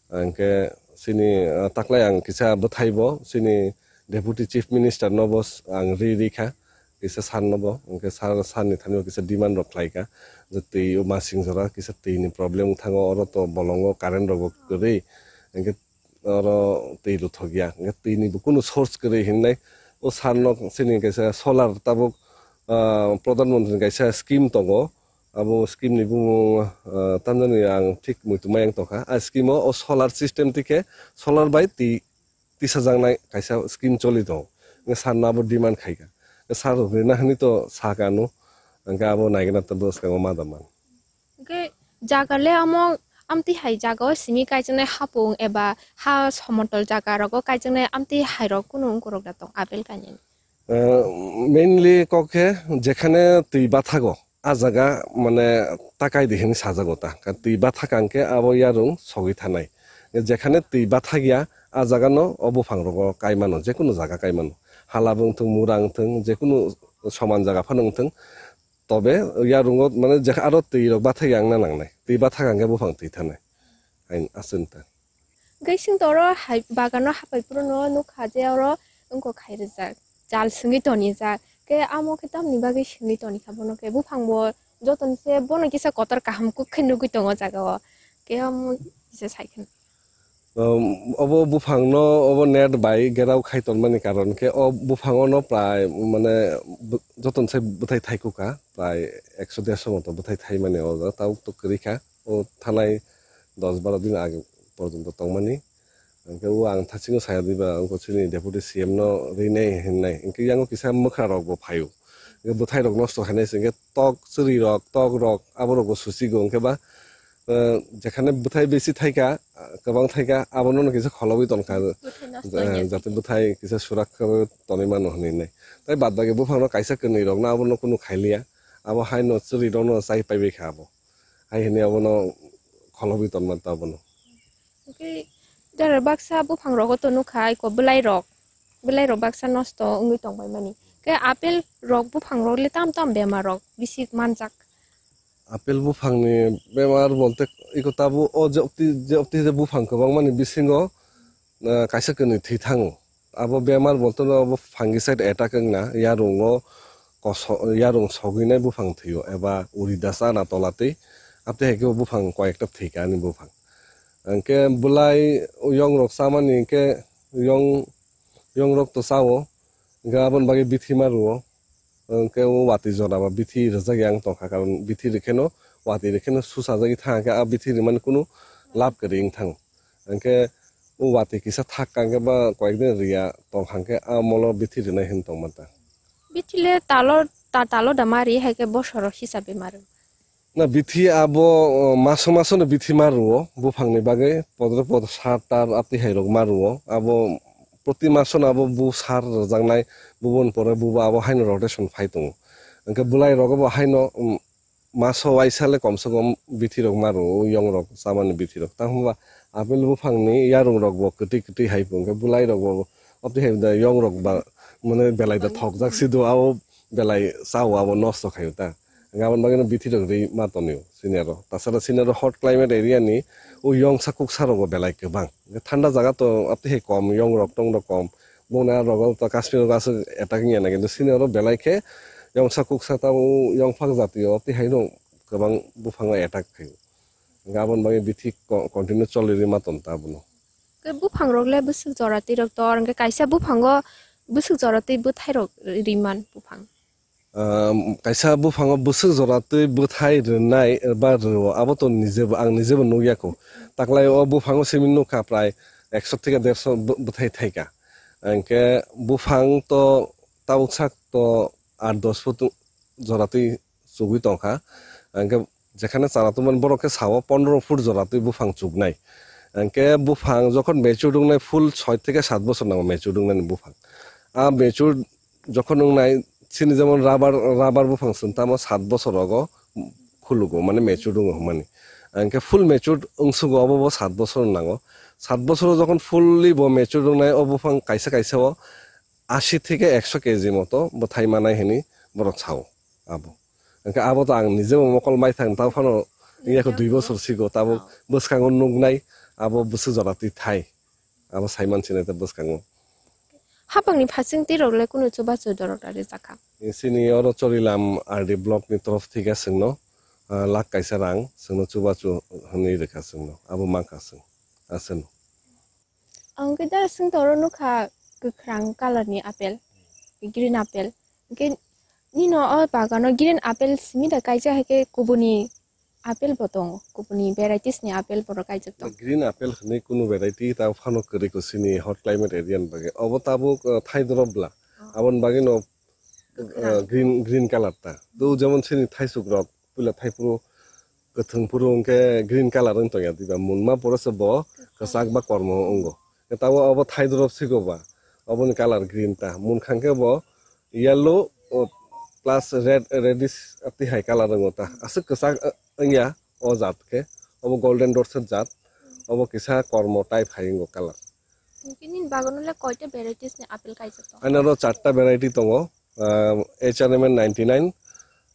Hingke chini, ah, taklai ang kisa bwthai bo chini Deputy Chief Minister no bo s-, ang ri ri kha, kisa sir no bo, hingke sir, sir ni thani bo kisa demand rok khlai kha, je twi o masing jora kisa twi ni problem wng thango, oro to bolongo current rok bo kwrwi, hingke oro twi luthok ya, hingke twi ni bo kunu source kwrwi hinwi nai. O sir no chini kaisa solar tabuk, ah, Pradhan Mantri ni kaisa scheme tongo, abo scheme ni bumung, ah, tamjani ang thik muitu mayang tongkha. A scheme o, o solar system tikhe solar bai twi tisajaknai kaisa scheme choli tongo. Hwnkhe sir no abo demand khaikha. Sir rok rina hinwi to sakha ano. Hwnkhe abo naigwna to bwskango ma da man. Hwnkhe jaga le amo amtwi hai jaga o simi kaijaknai hapung eba ha somotol jaga rogo kaijaknai amtwi hai rok kunu wngkorok da tong apple kainwi? Eh, mainly kok khe jekhane twi bathago, a jaga mane takai di hinwi sajago ta. Ka twi bathak hwnkhe abo yarung sogwi thanai. Jekhane twi bathak ya, a jaga no o buphang rogo kai mano, jekunu jaga kai mano. Hala bo wngthung, mura wngthung, jekunu soman jaga phano wngthung. Tobe yarungo mane jekha aro twi rok bathak ya wngna nangnai. Twi bathak hwnkhe buphang twi thanai. Hain aswk ta. Hwnkhe chwng to oro hai bagano hapai phuru no nukha je oro wngkok khai rijak, chal swngwi tonijak. Khe amo khe tamni bagwi swngwi tonikha bono khe, buphang bo jotono se bono kisa kotor kaham kuk khe nugwi tongo o jaga o. Khe amo kisa sai khe. Um, obo buphangno obo net bai gerao khai tonmani karon khe o buphangono prai mane bu-, jotono se bwthai thaikukha, prai ekso derso moto bwthai thaimani o jaga, tabuk to kwrwi kha. O thanai dos baro din age porjonto tongmani. Hwnkhe o ang thasingo saya diba, wngkha chini deputy C M no rinai hwnnai. Hwnkhe yango kisa mwkha rok bo phaio. Hwnkhe bwthai rok nosto khainai se, hwnkhe tok chwrwi rok, tok rok, abo rok bo susigo. Hwnkhe ba, eh, jekhane bwthai besi thaika, kwbang thaika, abono no kisa kholobwi tonkha. Bwthai nosto wngya jate bwthai kisa surak khe tonwi mano hwnwi nai. Tai bad baki buphang rok kaisa kwnwi rok no abono kunu khailiya. Abo hai no chwrwi rok no chai paibai kha abo. Hai hwnwi abono kholobwi tonma ta abono. Hwnkhe jara baksa buphang rogo to nukha iko bwlai rok, bwlai rok baksa nosto wngwi tongbai mani. Khe apple rok buphang rok le tam tam bemar rok bisi manjak. Apple buphangni bemar bolte iko tabuk o je opti, je opti je buphang kwbangmani bisingo, ah, kaisa kwnwi thwi thango. Abo bemar bolte no abo fungicide attack wngna yarungo koso-, yarung sogwi nai buphang thwio eba uri dasa na tola twi, apte hai khe buphang koyekta thwikha ani buphang. Hwnkhe bwlai yong rok chamani hwnkhe yong, yong rok to chao, hwnkhe aboni bagwi bithi ma rwo, hwnkhe o watwi jora ba bithi rwjak ya wng tongkha, karon bithi rwkheno watwi rwkheno susajagwi thangkhe a bithi rwmani kunu lab kwrwi wng thango. Hwnkhe o watwi kisa thak kangkhe ba koyekdin riya tongkha hwnkhe a molo bithi rwnai hwn tongmanta. Bithi le talo, ta-, talo da mari hai khe bosoro hisabe maro. Na bithi abo, o, maso maso no bithi ma rwo buphangni bagwi, podre pod sar tar apti hai rok ma rwo. Abo proti maso no abo bu sar rwjaknai, buboni pore bubo abo haino rotation phai tongo. Hwnkhe bwlai rogo bo haino, um, maso waisa le komse kom bithi rok ma rwo, o yong rok chamani bithi rok. Tamo ba apple buphangni yarung rok bo kwtwi kwtwi hai pung khe bwlai rok bo opti hai da yong rok ba mane belai da thokjak si do, abo belai chao abo nosto khaio ta. Hwnkhe aboni bagwi no bithi rok ri ma tonio sini aro. Tasara sini aro hot climate area ni o yong sa kuksa rok bo belai kwbang. Hwnkhe thanda jaga to apti hai kom, yong rok tong rok kom. Bongni a rogo ta Kashmir o aswk attack wngya na, kintu sini oro belai khe yongsa kuksa tamo yongphak jatio tei haino kwbang buphang attack khaio. Hwnkhe aboni bagwi bithi co-, continue choli rwma ton ta abono. Khe buphang rok le bwswk jora twi rok tor, hwnkhe kaisa buphango bwswk jora twi bwthai rok riman buphang. Ah, kaisa buphango bwswk jora twi bwthai rwnai ba rwo, abo to nijebo, ang nijebo nukya kho. Taklai o buphango simi nukha prai ekso theke derso bw-, bwthai thaika. Hwnkhe buphang to tabuk sak to aat dos foot jora twi chugwi tongkha. Hwnkhe jekhane chana tongmani borok khe sao pondro foot jora twi buphang chuknai. Hwnkhe buphang jokhon mature wngnai full soi theke sat bosor nango mature wngnani buphang. A mature jokhon wngnai, chini jemon rubber, rubber buphang chwng tamo sat bosor rogo khulugo, mane mature wngo hwnmani. Hwnkhe full mature wngsugo, obo bo sat bosor nango. Sat bosoro jokhon fully bo mature wngnai, o buphang kaisa kaisa o ashi theke ekso K G moto bwthai manai hwnwi borok sao abo. Hwnkhe abo to ang nijebo mokol mai thang, tamo phano yakho dui bosor sigo, tabuk bwskango nuknai, abo bwswk jora twi thai. Abo saiman sinai ta bwskango. Hapangni phasing tirok le kunu chubachu dorok rari jakha. Sini oro Chorilam R D block ni torof thika chwngno, ah, lakh kaisa rang chwngno chubachu hwnwi rwkha chwngno. Abo mankha chwng. Aswkno. Ang khe da chwng toro nukha kwkhwrang colour ni apple, green apple. Hwnkhe nino o bagano green apple simi da kaisa hai khe kubuni apple bo tongo, kubuni varieties ni apple borok kaijak tongo. Green apple hwnwi kunu variety ta phano kwrwi ko chini hot climate area ni bagwi. Obo tabuk, uh, thai drop bla. Oh. Aboni bagwi no, uh, kwkhwrang. Green, green colour ta. Do jemon chini thaisuk rok puila thai phuru kwthwng phuru hwnkhe green colour wng tongya diba. Munma pore se bo kwchak ba kormo wngo. Tabuk obo thai drop siko ba. Oboni colour green ta. Munkha khe bo yellow, o, plus red, reddish tihai colour wngo ta. Aswk kwchak, uh, wngya o jat khe. Obo golden dorset jat. Obo kisa kormo type hai wngo colour. Nini bagano le koita varieties ni apple kaijak tongo? Ani oro charta variety tongo. Ah, H R M N ninety nine,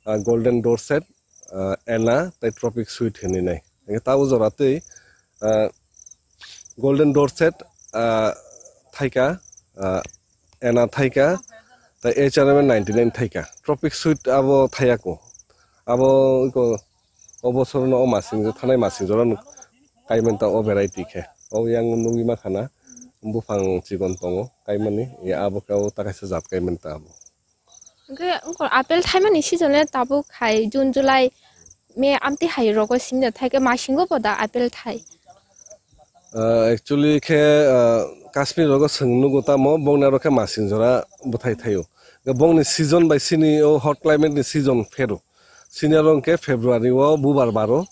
ah, golden dorset, ah, Anna, tei tropic sweet hinwi nai. Hingke tabo jora twi, ah, golden dorset, ah, thaika, ah, ena thaika, ta H R M ninety nine thaika. Tropic sweet abo thayako. Abo iko o bosor no o masing jo thanai masing jora no kaiman ta o variety khe. O yang nugwi ma khana buphang chikon tongo kaimani, ya abo khe o ta kaisa jat kaiman ta abo. Hwnkhe wngkor apple thaimani season le tabuk hai June, July, May amtwi hai rogo simi da thaikhe masingo bo da apple thai? Ah, actually khe, ah, Kashmir rogo swng nugo tamo bongni aro khe masing jora bwthai thaio. Hwnkhe bongni season bai sini o hot climate ni season phero. Sini aro hwnkhe February o bubar baro,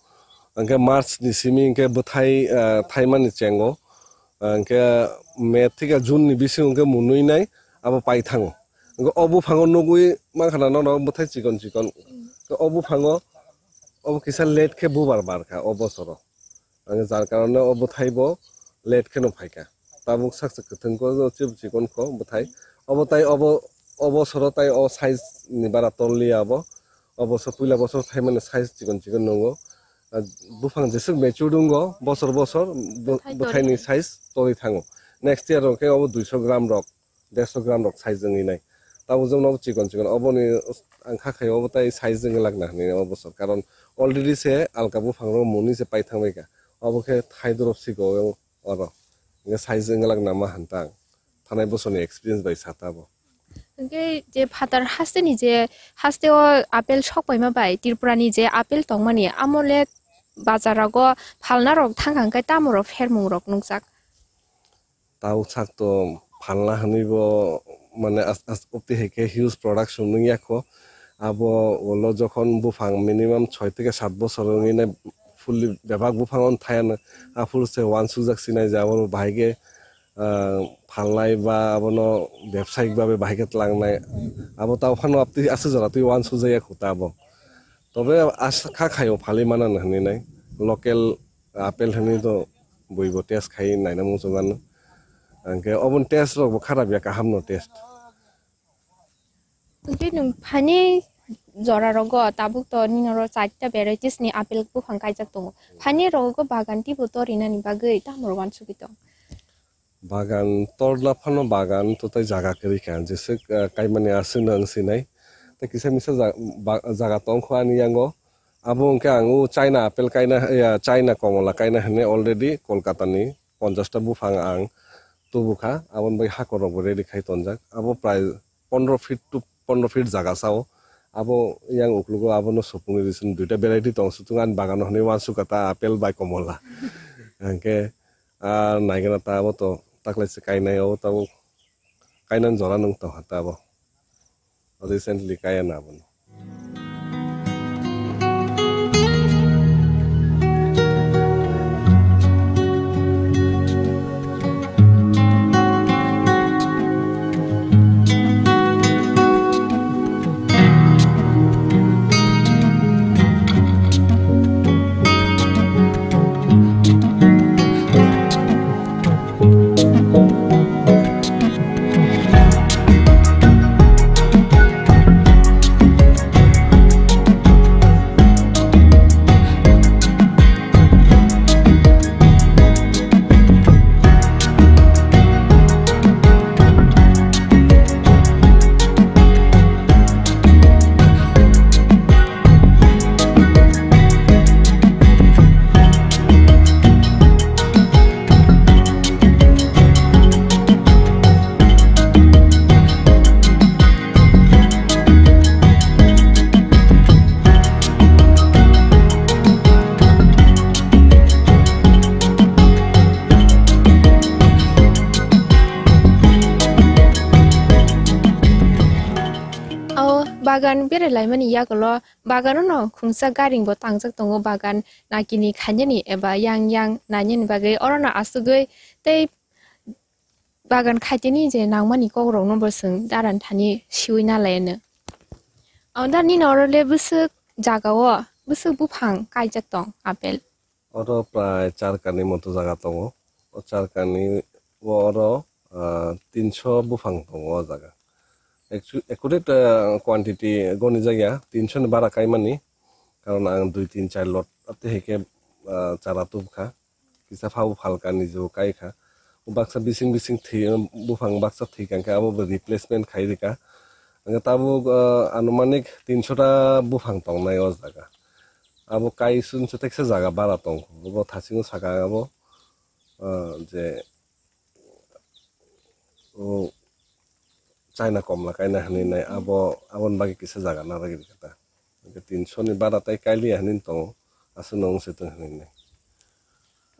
hwnkhe March ni simi hwnkhe bwthai, ah, thaimani chengo. Hwnkhe May thika June ni bisingo hwnkhe munui nai abo pai thango. Hwnkhe o buphango nugwi mankha na nono bwthai chikon chikon. Hwnkhe o buphango obo kisa late khe bubar barkha o bosoro. Hwnkhe jar karone o bwthai bo late kheno phaikha. Tabuk saksa kwthwng khe o chibuk chikon kho bwthai. Obo tai obo, o bosoro tai o size ni bara torliya abo. O bosor puila bosor thaimani size chikon chikon nungo. Ah, buphang jeswk mature wngo, bosor bosor bo-, bwthai bwthaini torwi size torwi thango. Next year rok khe obo duiso gram rok, derso gram rok size wngwi nai. Tabuk jemon obo chikon chikon, oboni ang kha khaio obo tai size wngwi lakna hinwi o bosor. Karon already se alka buphang rok muni se pai thangbai kha. Obo khe thai dorop siko oro. Hwnkhe size wngwi lakna ma hantang. Thanai bosorni experience bai sa ta bo. Hwnkhe je phatar hasteni je hasteo apple sokpaima bai Tripurani je apple tongmani, amo le bazar rogo phalna rok thangkha hwnkhe tamo rok phermung rok nukjak? Tau sak to phalna hwnwi bo mane as-, as-, opti hai khe huge production wngya kho. Abo ulo jokhon buphang minimum soi theke sat bosor wngwi nai fully bebak buphang on thaya no, aphuru se uansukjak sinai je abo bahai khe ah, phalnai ba abono bebsayik babe bahai khe tlangnai. Abo tao phano aptwi aswk jora twi uansukjakya kho ta abo. Tobe as-, kha khaio phalwi mano hinwi nai. Local apple hinwi to buibo test khai naina muchungano. Hwnkhe oboni test rokbo kharap ya, kahamno test. Tei nwng phani jora rogo tabuk to nini oro charta varieties ni apple buphang kaijak tongo. Phani rogo bagan teibo torinani bagwi tamo rok uansugwi tong? Bagan torna phano bagan to tei jaga kwrwi kha, jeswk, ah, kaimani aswk no wng sinai. Tei kisa misa ja-, ba-, jaga tong kho ani yango. Abo hwnkhe ang o China apple kaina, ya, China komola kaina hwnwi already Kolkata ni ponchash ta buphang ang tubu kha, aboni bagwi hakor rokbo ready khai tonjak. Abo prai pondro feet to pondro feet jaga sao. Abo yang uklugo abono supungni reason duita variety tong, sutung ani bagano hwnwi uansukha ta apple bai komola. Hwnkhe, ah, naigena ta abo to taklaise kainai, abo tabuk kainani jora nwng tongkha ta abo. Recently kaya na abono. O bagan berai laimani yagulo bagano no khungsa garing bo tangjak tongo, bagan nakini khainani eba yang yang nainani bagwi orono asugwi tei bagan khaitini je nangmani kokrokno bo chwng daran thani siwi nalaino. Ang da nini oro le bwswk jaga o bwswk buphang kaijak tong apple? Oro prai char kani moto jaga tongo. O char kani o oro, ah, tinso buphang tongo o jaga. Actu-, accurate, ah, quantity goni jagya tinso ni bara kaimani. Karon ang dui tin char lot ate heke, ah, chara tubkha. Kisa phabo phalka nijebo kaikha. Baksa bising bising thwi, buphang baksa thwi kha, hwnkhe abo bo replacement khai rwkha. Hwnkhe tabuk, ah, anumanik tinsho ta buphang tongnai o jaga. Abo kaisung se teksa jaga bara tongkho. Bo thasingo saka ang abo, ah, je, o, China komla kaina hinwi nai, abo, aboni bagwi kisa jaga narwgwi rwkha ta. Hwnkhe tinsho ni bara tai kailiya hinwi tongo, aswk no wngse tong hinwi nai.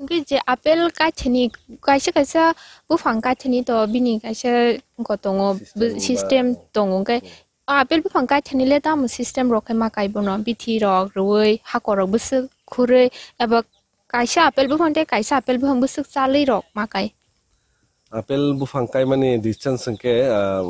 Hwnkhe je apple kaithani kaisa kaisa buphang kaithani to bini kaisa wngkha tongo, system system ba, tongo, hwnkhe hmm. O apple buphang kaithani le tamo system rok khe ma kai bono, bithi rok rwui hakor rok bwswk khurui eba kaisa apple buphang tei kaisa apple buphang bwswk chalwi rok ma kai. Apple buphang kaimani distance hwnkhe, ah,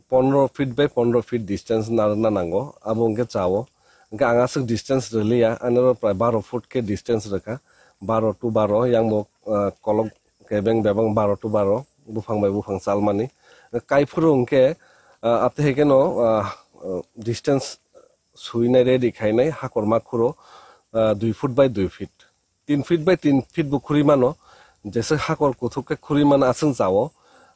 pondro feet by pondro feet distance narwkna nango, abo hwnkhe chao. Hwnkhe ang aswk distance rwliya, ani oro prai baro foot khe distance rwkha, baro to baro, yang bo, ah, kolok kebeng bebang baro to baro, buphang bai buphang chalmani. Kaiphuru hwnkhe, ah, apte hai kheno, ah, ah, distance suinai ready khainai, hakor ma khuro, ah, dui foot by dui feet. Tin feet by tin feet bo khuri mano, jesa hakor kuthuk khe khuri mano aswng chao.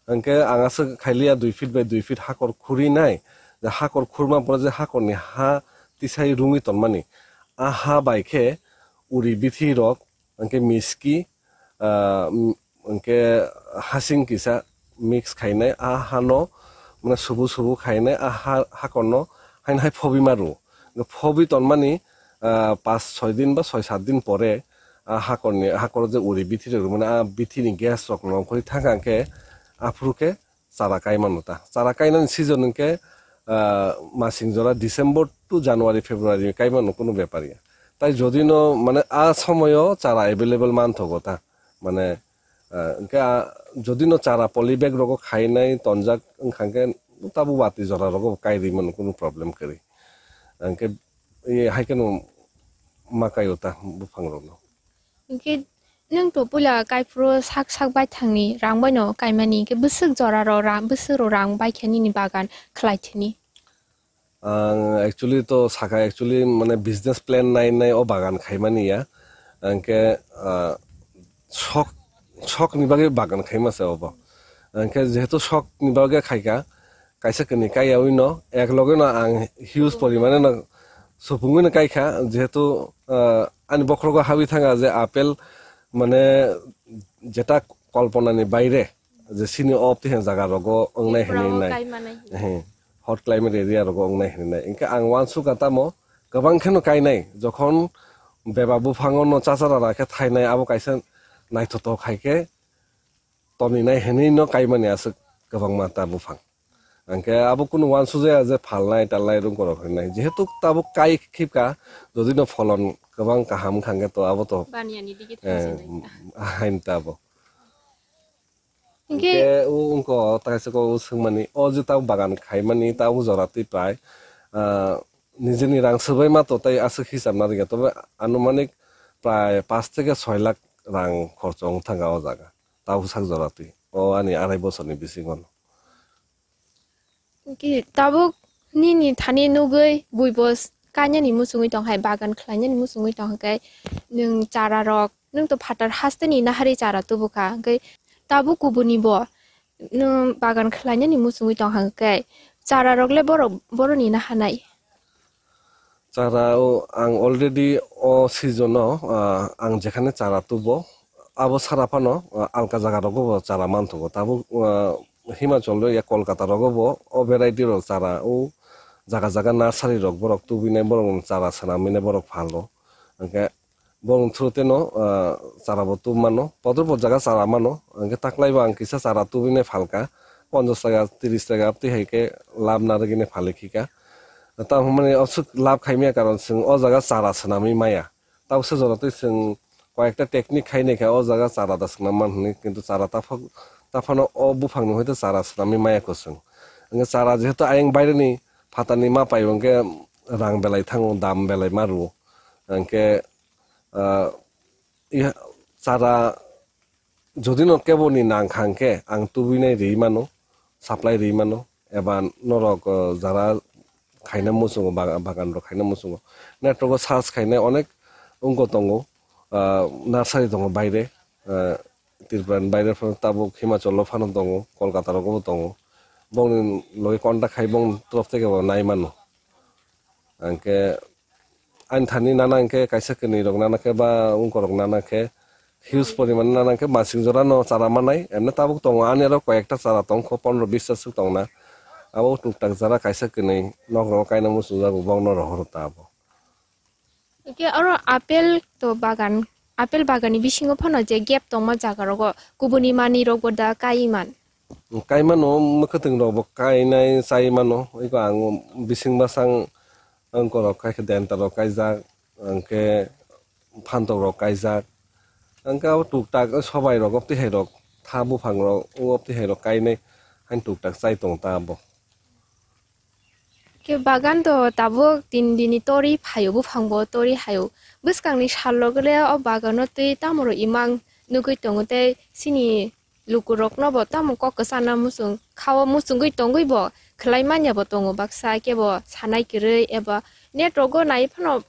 Hwnkhe ang aswk khailiya dui feet by dui feet hakor khuri nai, je hakor khurma pore je hakorni ha tisai rungwi tonmani. A ha bai khe uri bithi rok, hwnkhe miski, ah, m-, hwnkhe hasing kisa mix khainai, a hano, mane, subu subu khainai, a ha-, hakorno haino hai phobi ma rwo. Phobi tonmani, ah, pas soi din ba soi sat din pore, a hakorni, hakoro je uri bithi rok rwmani, a bithini gas rok nongkhorwi thangkha hwnkhe, aphuru khe chara kai mano ta. Chara kainani season hwnkhe, ah, masing jora December to January, February kai mano kunu bepar ya. Tai jodi no, mane, a somoyo chara available manthogo ta. Mane, ah, hwnkhe, ah, jodi no chara poly bag rogo khainai tonjak wngkha hwnkhe, tabuk watwi jora rogo kai ri mano kunu problem kwrwi. Hwnkhe, e, hai kheno ma kaio ta buphang rokno. Hwnkhe nwng to puila kaiphuru sak sak baithangni rang baino kaimani, hwnkhe bwswk joraro rang, bwswk ro rang baikha nini bagan khlaithani? Ang actually to sakha, actually, mane, business plan nai nai o bagan khaimani ya. Hwnkhe, ah, sok, sokni bagwi bagan khaima se obo. Hwnkhe jehetu sokni bagwi khaikha, kaisa kwnwi kaiyaui no, ek loge no ang huge porimane no supungwi no kaikha, jehetu, ah, ani bokhorogo habwi thanga je apple, mane, jeta kolponani baire, je sini o tihang jaga rogo wngnai hinwi nai. He, hot climate area rogo wngnai hinwi nai. Hwnkhe ang uansukha tamo kwbang kheno kainai, jokhon beba buphango no chachara rakhe thainai, abo kaisa naithothok hai khe toninai hinwi no kaimani aswk kwbangma ta buphang. Hwnkhe abo kunu uansukjaya je phalnai talnai rungkorok hinwi nai. Jehetu tabuk kai khibka, jodi no pholon kwbang kaham wngkha hwnkhe to abo to, baniyani digi eh, thansinai. Hain ta abo. Hwnkhe hwnkhe o wngkha o taisoko o swngmani, o je tabuk bagan khaimani, tabuk jora twi prai, ah, nijini rang swbai ma to tai aswk hisab narwkya, tobe anumanik prai pash theke soi lakh rang khorcho wng thangkha o jaga, tabuk sak jora twi, o ani arai bosorni bisingo no. Ki tabuk nini thani nugwi buibo s-, kainani muchungwi tong hai, bagan khlainani muchungwi tong hai khe, nwng chara rok, nwng to phatar hasteni nahari chara tubu kha, hwnkhe tabuk kubuni bo nwng bagan khlainani muchungwi tong hai khe, chara rok le borok, boroni nahanai. Chara o ang already o season o, ah, ang jekhane chara tubo, abo sara phano, ah, alka jaga rogo bo chara manthogo. Tabuk, ah, Himachal o ya Kolkata rogo bo o variety rok chara o jaga jaga nursery rok borok tubinai, borok chara swnamwi nai borok phalo. Hwnkhe borok through teno, ah, chara bo tub mano, bodol bo jaga chara mano. Hwnkhe taklai bo ang kisa chara tubinai phalka, ponchash taka, trish taka, twi hai khe lab narwgwini phalikhika. Tamo hwnmani aswk lab khaimya karon chwng o jaga chara swnamwi maya. Tabuksa jora twi chwng koyekta technique khai naikha o jaga chara da swnam man hwnwi, kintu chara taphok-, taphano o buphangni hoite chara swnamwi maya kwchwng. Hwnkhe chara jehetu ayang baireni phatarni ma paio hwnkhe rang belai thango, dam belai ma rwo. Hwnkhe, ah, i chara jodi no kebo ni nang kha hwnkhe ang tubui nai rwi mano, supply rwi mano, eba norok, uh, jara khaina muchungo, baga-, bagan rok khaina muchungo. Net rogo search khainai onek wngko tongo, uh, nursery tongo baire, uh, Tripura ni baire phano tabuk Himachal o phano tongo, Kolkata rogo bo tongo. Bongni logi contact khai bong torof theke bo nai mano. Hwnkhe ani thani nana hwnkhe kaisa kwnwi rok nana khe ba ungkorok nana khe huge poriman nana khe masing jora no chara manai, emne tabuk tongo ani aro koi ekta chara tong kho pondro bis ta swk tong na. Abo tuktak jara kaisa kwnwi nok rogo kaina muchung jago bong no rohoro ta abo. Hwnkhe oro apple to bagan, apple bagan ni bisingo phano je gap tongma jaga rogo kubuni manwi rok bo da kai man. Kai mano, mwkhwtwng rok bo kainai chai mano, eko ang bising bwsang ungkorok khai khe denta rok kaijak, hwnkhe phantok rok kaijak, hwnkhe abo tuktak sobai rok, obtwi hai rok, tha buphang rok, obtwi hai rok kainai, hain tuktak chai tong ta abo. Khe bagan do tabuk tin dini tori phaio, buphang bo tori haio. Bwskangni sal rok le o bagano twi tamo rw imang nugui tongo tei chini lukurokno bo tamo kok kwchana muchung kha-o, muchungui tongui bo khwlai manya bo tongo baksa, kebo sanai kwrwi eba net rogo nai phano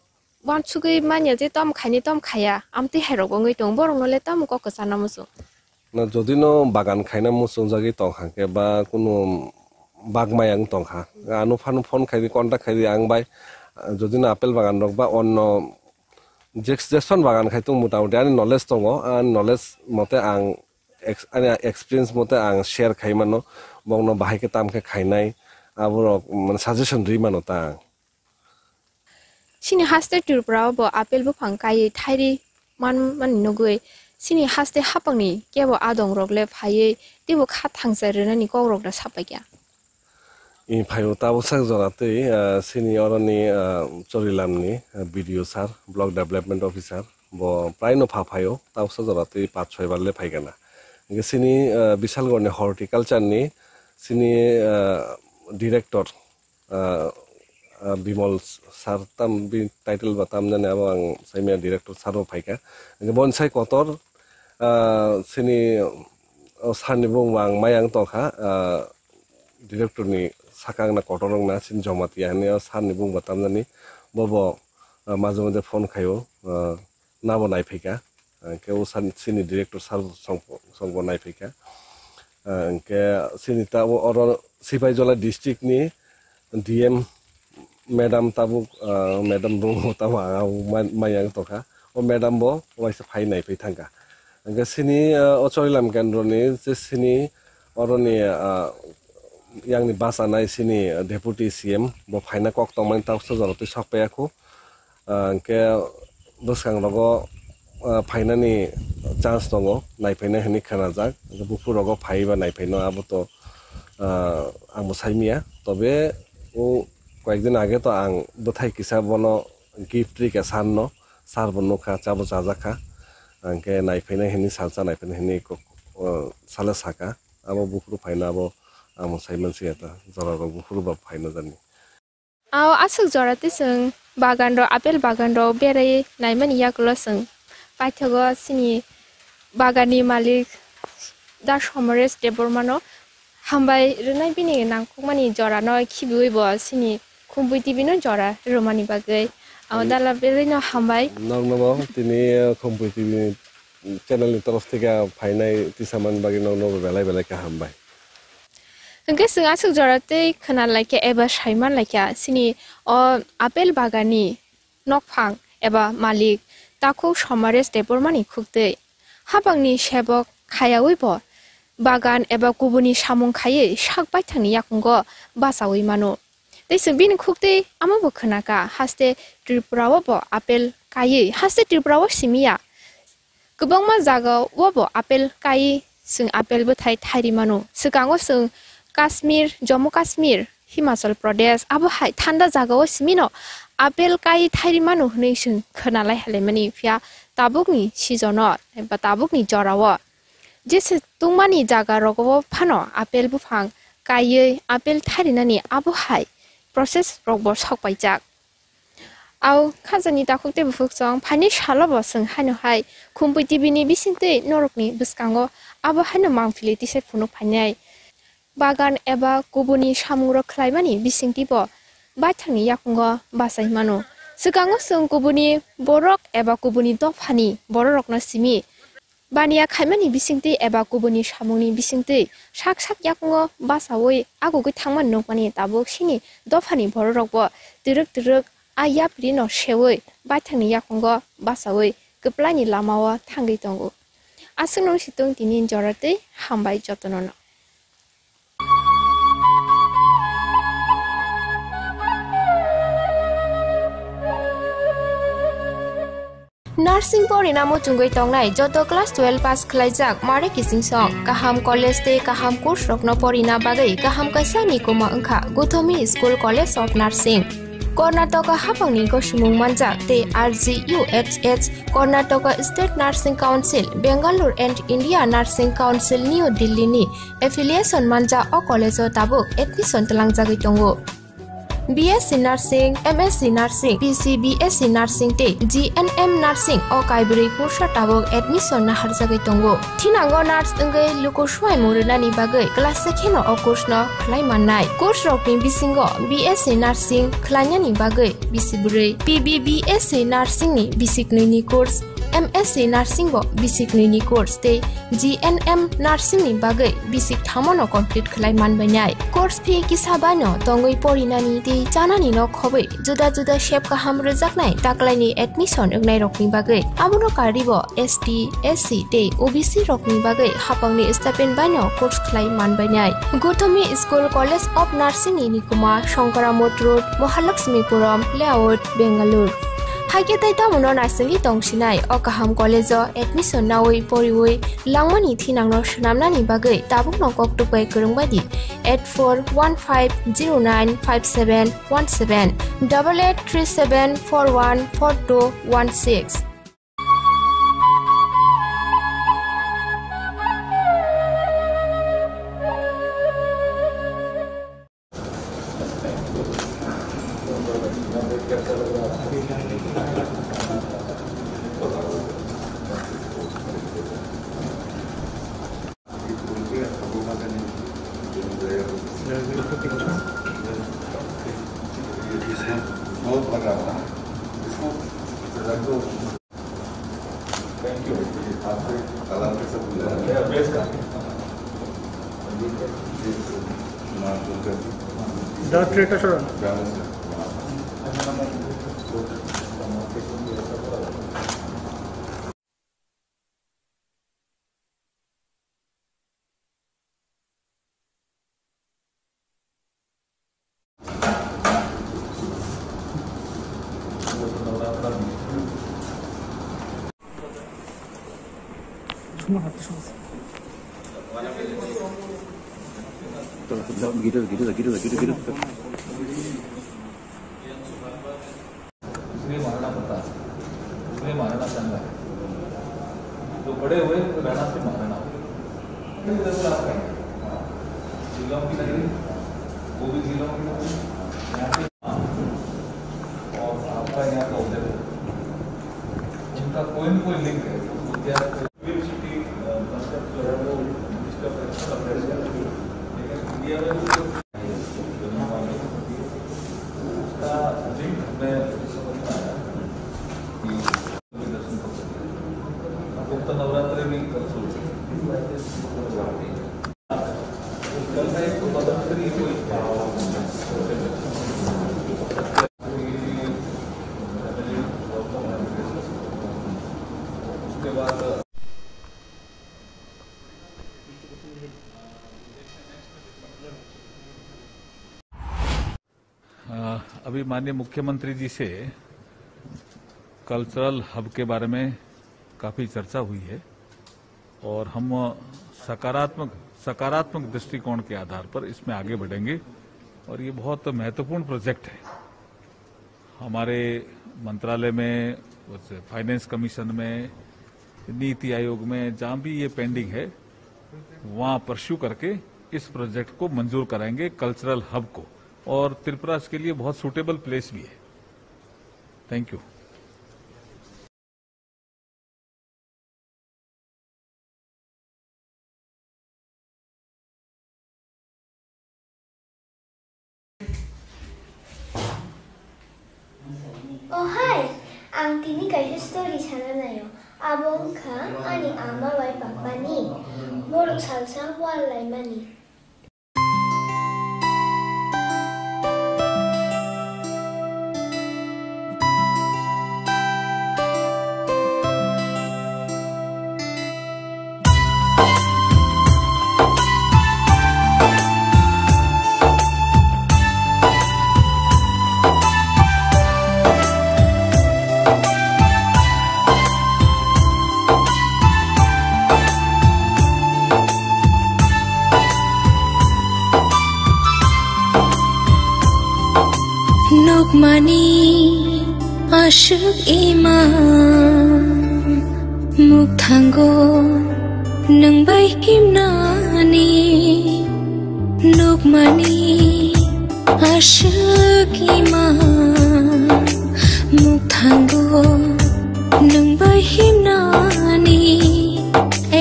uansugui manya je tom khaini tom khaya, amtwi hai rok wngwi tongo, borokno le tamo kok kwchana muchung. Na jodi no bagan khaina muchung jagwi tong kha khe ba kunu bag maya wng tong kha, ano phano phone khai di, contact khai di ang bai, jodi no apple bagan rok ba onno je, jeson bagan khai tongo, motamuti ani knowledge tongo, ani knowledge mote ang ex-, ani experience mote ang share khai mano, bongno bahai khe tam khe khainai, aborok mane suggestion rwi mano ta ang. Chini haste Tripura o bo apple buphang kaiwi thairi man, mani nugui chini haste hapangni kebo adong rok le phaiwi teibo kha thangsa rwnani kok rok da sapai kha. I phaio tabuk sak jora twi, ah, chini oroni, ah, Chorilamni, ah, B D O sir, Block Development Officer, bo prai no pha phaio, tabuk sak jora twi paanch choi bar le phai kha na. Hwnkhe chini, ah, Bisalgorni horticulture ni chini, ah, director, ah, ah, Bimol sir tam bini title ba tam jani abo ang saimanya director sir bo phaikha. Hwnkhe boni sai kotor, ah, chini o sir ni bung bo ang maya wng tongkha, ah, director ni saka wngna kotor wngna chini Jamatia hinwi o sir ni bung bo tam jani bo bo, ah, majhe majhe phone khaio, ah, nabo naiphai kha. Hwnkhe o sir, chini director sir bo song, song bo naiphai kha. Hwnkhe chini tabuk oro Sipaijala district ni D M madam tabuk, ah, madam bung bo tabuk ang abo ma-, maya wng tongkha. O madam bo waisa phai naiphai thangkha. Hwnkhe chini, ah, o Chorilam kendro ni je chini oroni, ah, yang ni bachanai chini deputy C M bo phaina kok tongmani tabuk sak jora twi sok paiya khu. Ah, hwnkhe bwskang rogo, ah, phainani chance tongo, naiphainai hinwi khnajak. Hwnkhe buphuru rogo phaiwi ba naiphaino abo to, ah, ang bo saimanya. Tobe o koyekdin age to ang bwthai kisa bono gift rikha sir no, sir bo nukha, chabo chajakha. Hwnkhe naiphainai hinwi salsa naiphainai hinwi kok, ah, sale saka. Abo buphuru phaino abo ang bo saimansiya ta, jora rok buphuru ba phaino jani. Ao aswk jora twi chwng bagan rok, apple bagan rok berai naimani yagulo chwng paithago chini bagan ni malik Da Somoresh Debbarma no hambai rwnai bini nangkukmani jora no khibiwi bo chini Khumpui T V no jora rwmani bagwi. Ao Ang dala belai no hambai. Nokno bo tini, eh, Khumpui T V ni channel ni torof theke phainai tisamani bagwi nokno bo belai belai khe hambai. Hwnkhe chwng aswk jora tei khna laikha eba saiman laikha chini o apple bagan ni nokphang eba malik takhuk Somaresh Debbarma ni khuktwi. Hapang ni sebok khayawi bo bagan eba kubuni samung khaiwi sak baithang ni yakungo bachawi mano. Tei chwng bini khuktwi amo bo khna kha, haste Tripura o bo apple kaiwi, haste Tripura o simi ya. Kwbangma jaga o bo apple kaiwi chwng apple bwthai thairi mano. Swkango chwng Kashmir, Jammu Kashmir, Himachal Pradesh, abo hai thanda jaga o simi no apple kaiwi thairi mano hwnwi chwng khna lai halai mani, phiya tabuk ni season o ba tabuk ni jora o jesa tungmani jaga rogo phano apple buphang kaiwi apple tharinani abo hai process rok bo sok paijak. Ao khajani takhuk tei bukhuk chwng phaini salo bo chwng haino hai Khumpui T V ni bisingtwi norokni bwskango abo haino mangpili tisai phunuk phainai. Bagan eba kubuni samungrok khlaimani bisingtwi bo baithangni yakungo bachai mano. Swkango chwng kubuni borok eba kubuni dophani bororokno simi. Baniya khaimani bisingtwi eba kubuni samungni bisingtwi sak sak yakungo bachaui agugwi thangmani nukmani tabuk sini dophani bororokbo twrwk twrwk a yaprino seui baithangni yakungo bachaui kwplaini lamao thangwi tongo. Aswk nung situng tini jorotwi hambai jotonono. Nursing porina muchungwi tongnai joto class twelve pass khlaijak mare kiching song kaham college tei kaham course rokno porina bagwi kaham kaisa nikuma wngkha Gothomi School College of Nursing. Karnataka haphangni gosimung manjak tei R G U H H, Karnataka State Nursing Council, Bangalore and India Nursing Council New Delhi ni affiliation manjak o college o tabuk admission twlangjagwi tongo. B S C Nursing, M S C Nursing, P C B S C Nursing tei G N M Nursing o kaibrwi kursa tabuk admission naharjagwi tongo. Thinango nurse wngwi luku swimung rwnani bagwi class se kheno o course no khlai mannai. Course rokni bisingo B S C Nursing khlainani bagwi bisi bwrwi, P B B S C Nursing ni bisi knwi ni course, M S C Nursing bo bisi knwi ni course tei G N M Nursing ni bagwi bisi thamo no complete khlai manbainai. Course fee kisa bai no tongwi porinani tei chanani no khobwi juda juda sep kaham rwjaknai taklaini admission wngnairokni bagwi. Abono karwibo S T, S C tei O B C rokni bagwi haphangni stipend baino course khlai manbainai. Gothomi School College of Nursing ni nikuma Shankaramot Road, Mahalakshmipuram Layout, Bangalore. Haikhe tei tamono naisingwi tongsinai o kaham college o admission naui poriui langmani thinangno swnamnani bagwi tabukno kok tukbai kwrwngbaidi eight four one five zero nine five seven one seven, double eight three seven four one four two one six. Thank you. Doctor Kasharam. Gita, gita, gita, gita, gita. उसमें मारना पड़ता है, उसमें मारना चंगा है। तो बड़े हुए तो रहना से मारना हो। शिलोंग की नगरी, वो भी शिलोंग की नगरी। यहाँ पे और आपका यहाँ का उदयपुर, उनका कोई ना कोई लिंक है। तो क्या यूनिवर्सिटी, अ, मतलब जो है वो मिनिस्टर ऑफ एक्सटर्नल अफेयर्स का है। लेकिन इंडिया में भी तो अ, अभी माननीय मुख्यमंत्री जी से कल्चरल हब के बारे में काफ़ी चर्चा हुई है और हम सकारात्मक, सकारात्मक दृष्टिकोण के आधार पर इसमें आगे बढ़ेंगे और ये बहुत महत्वपूर्ण प्रोजेक्ट है। हमारे मंत्रालय में, फाइनेंस कमीशन में, नीति आयोग में, जहाँ भी ये पेंडिंग है, वहाँ परस्यू करके इस प्रोजेक्ट को मंजूर कराएंगे, कल्चरल हब को। और त्रिपुरा इसके लिए बहुत सूटेबल प्लेस भी है। Thank you. Oh, hi! Ang tini kaisa story sana naio. Abo wngkha ani ama bai papani borok salsa wal laimani. Nukmani aswk ima mukthango nwng bai himnani. Nukmani aswk ima mukthango nwng bai himnani.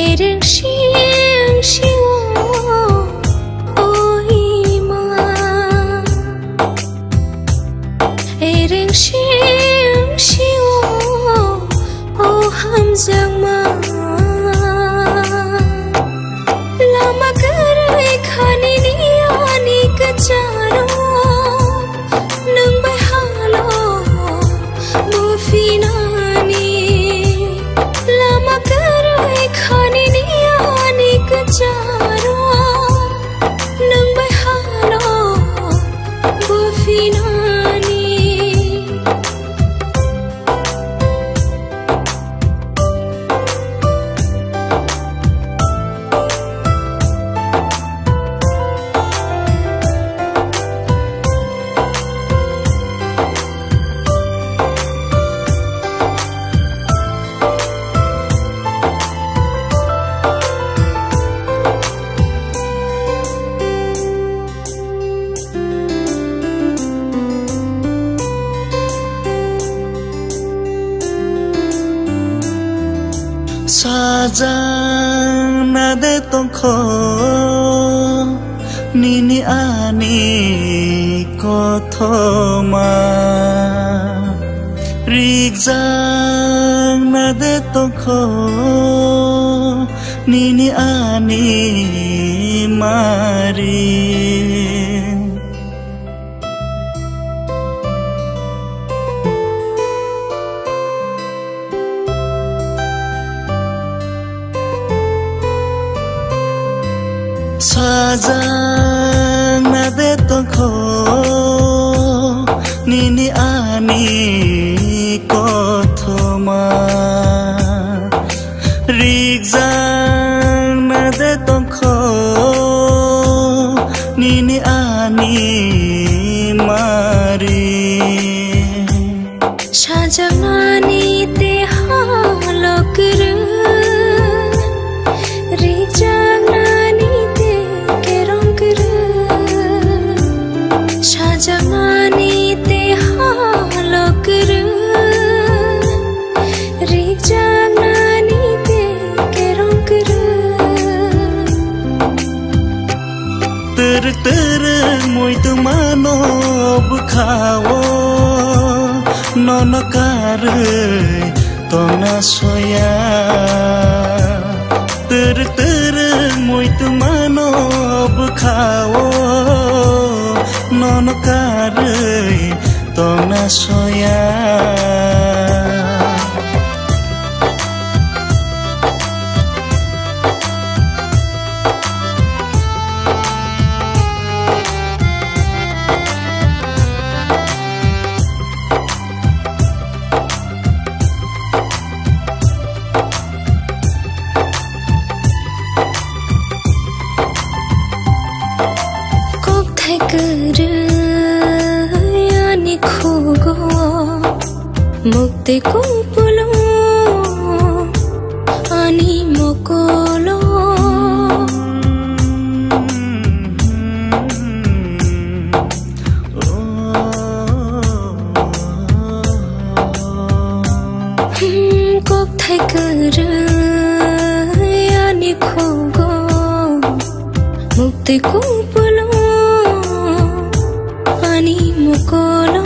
Ereng sing sio o ima. Ereng sing sio o hamjakma. Lama kwrwi khani ni ani kwcharo nwng bai halo buphinani. Lama kwrwi khani ni ani kwcharo nwng bai halo buphinani. Sajak na de tongkho nini ani kothoma. Rikjak na de tongkho nini ani mari. Sajak na de tongkho nini ani kothoma. Rikjak na de tongkho nini ani mari. Sajaknani te halo kwrwi, rikjaknani te kerong kwrwi. Sajaknani te halo kwrwi, rikjaknani te kerong kwrwi. Twrwk twrwk muitu mano bwkhao, nono karwi tongna soya. Twrwk twrwk muitu mano bwkhao, nono karwi tongna soya. Kokthai kwrwi ani khugo, mukti kupulo ani mokolo. Hmm, kokthai kwrwi ani khugo, mukti kupulo ani mokolo.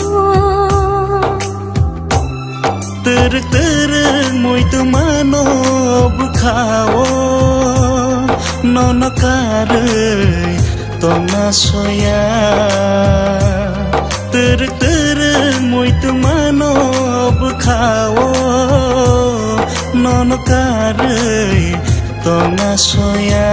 Twrwk twrwk muitu mano Bwkhao nono karwi tongna soya. Twrwk twrwk muitu mano bwkhao nono karwi tongna soya.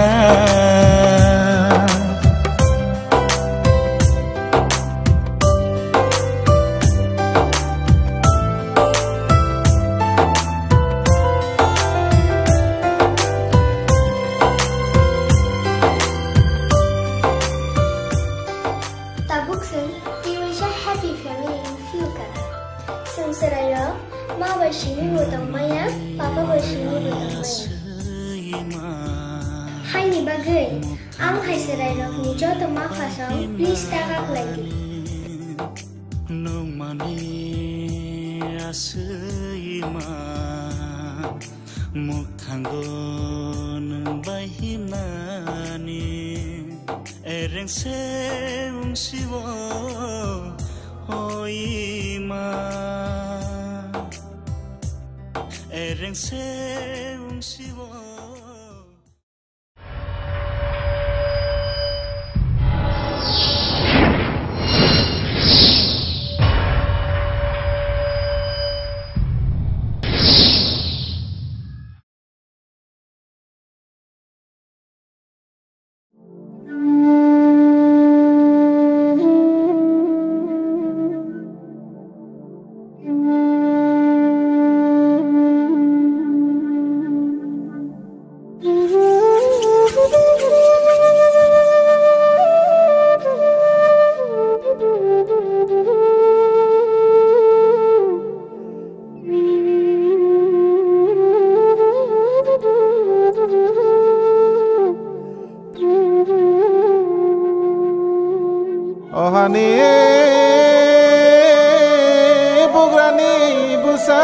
Tabuk chwng twiwi sa happy family wng phiyokha. Chwng chwrairok ma bai simi bo tongmaya, papa bai simi bo tongmaya. Haini bagwi ang hai chwrairokni joto ma phasong please ta kak lai di. Nungmani aswima mukthango nwng bai himnani. Ereng se wng sibo, o ima. Ereng se wng sibo. O hani bugrani bwsa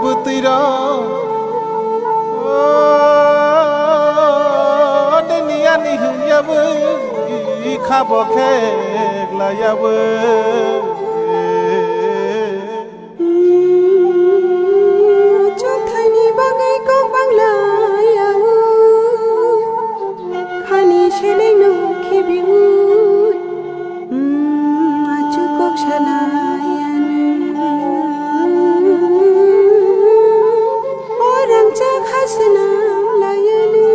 bwtwirok, o dini ani hwnyawi khabo kheklaiyawi. Chwngthani bagwi kok banglaiyawi, khani selengno khibiwi, achuk kok salaiyani. O rangchak ha swnam laiyani,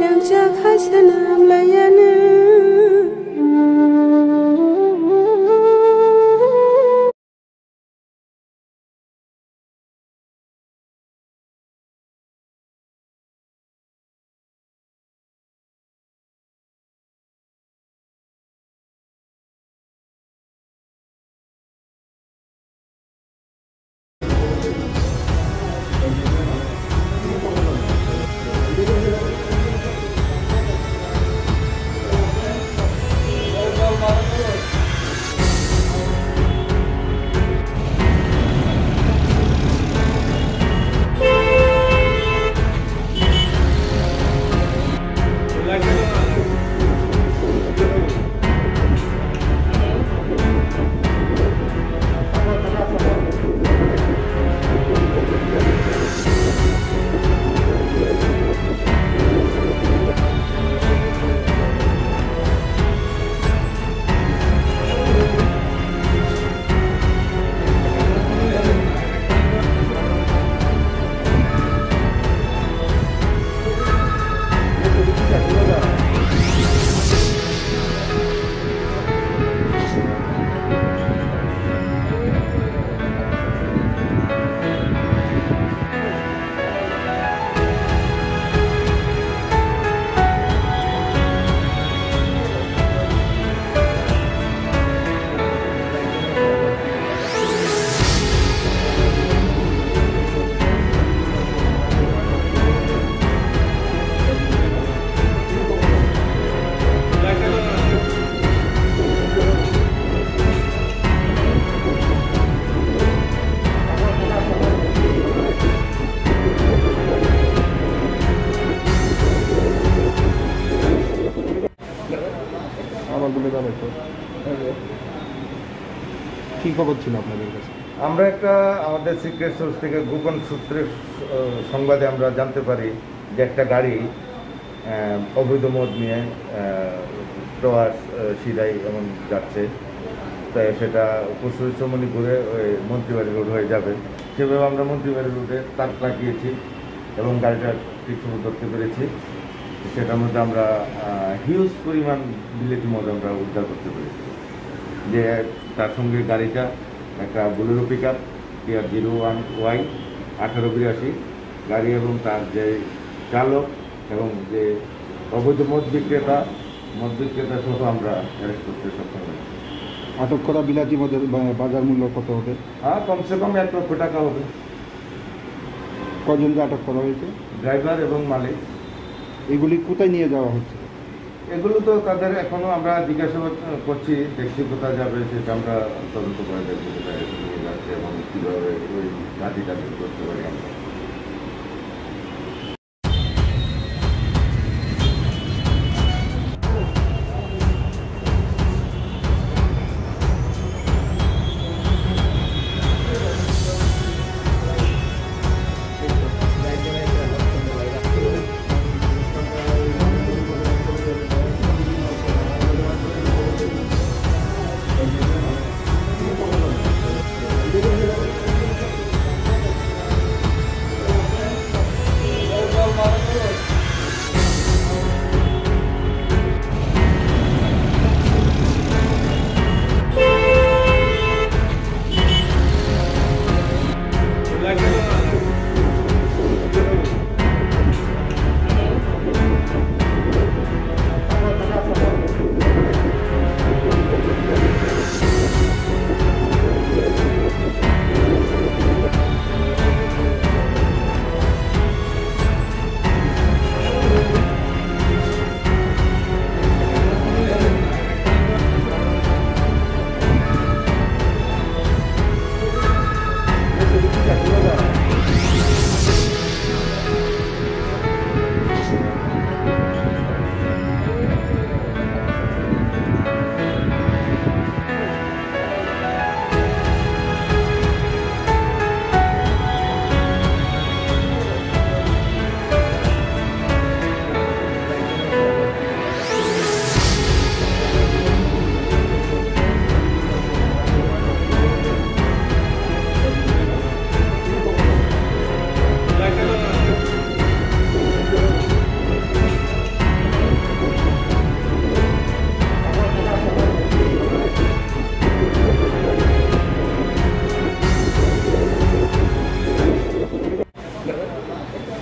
rangchak ha swnam laiyani. আমার বলে দাঁড়াই তো। কি খবর ছিল আপনাদের কাছে? আমরা একটা, আমাদের সিক্রেট সোর্স থেকে গোপন সূত্রের, আহ, সংবাদে আমরা জানতে পারি যে একটা গাড়ি, আহ, অবৈধ মদ নিয়ে, আহ, প্রয়াস, আহ, সিরাই এমন যাচ্ছে। তাই সেটা পরশু ইচ্ছামণি ঘুরে ওই মন্ত্রীবাড়ি রোড হয়ে যাবে। সেভাবে আমরা মন্ত্রীবাড়ি রোডে তাক লাগিয়েছি এবং গাড়িটা ঠিক সময় ধরতে পেরেছি। সেটার মধ্যে আমরা, আহ, হিউজ পরিমাণ বিলেতি মদ আমরা উদ্ধার করতে পেরেছি। যে তার সঙ্গে গাড়িটা একটা Bolero pickup, TR zero one Y আঠারো বিরাশি গাড়ি এবং তার যে চালক এবং যে অবৈধ মদ বিক্রেতা, মদ বিক্রেতা সহ আমরা অ্যারেস্ট করতে সক্ষম হয়েছি। আটক করা বিলাতি মদের বা-, বাজার মূল্য কত হবে? হ্যাঁ, কমসে কম এক লক্ষ টাকা হবে। কয়জনকে আটক করা হয়েছে? ড্রাইভার এবং মালিক। এগুলি কোথায় নিয়ে যাওয়া হচ্ছে? এগুলো তো তাদের এখনো আমরা জিজ্ঞাসাবাদ করছি, দেখছি কোথায় যাবে, সেটা আমরা তদন্ত করে দেখবো কোথায় নিয়ে যাচ্ছে এবং কীভাবে ওই ঘাঁটি টার্গেট করতে পারি আমরা।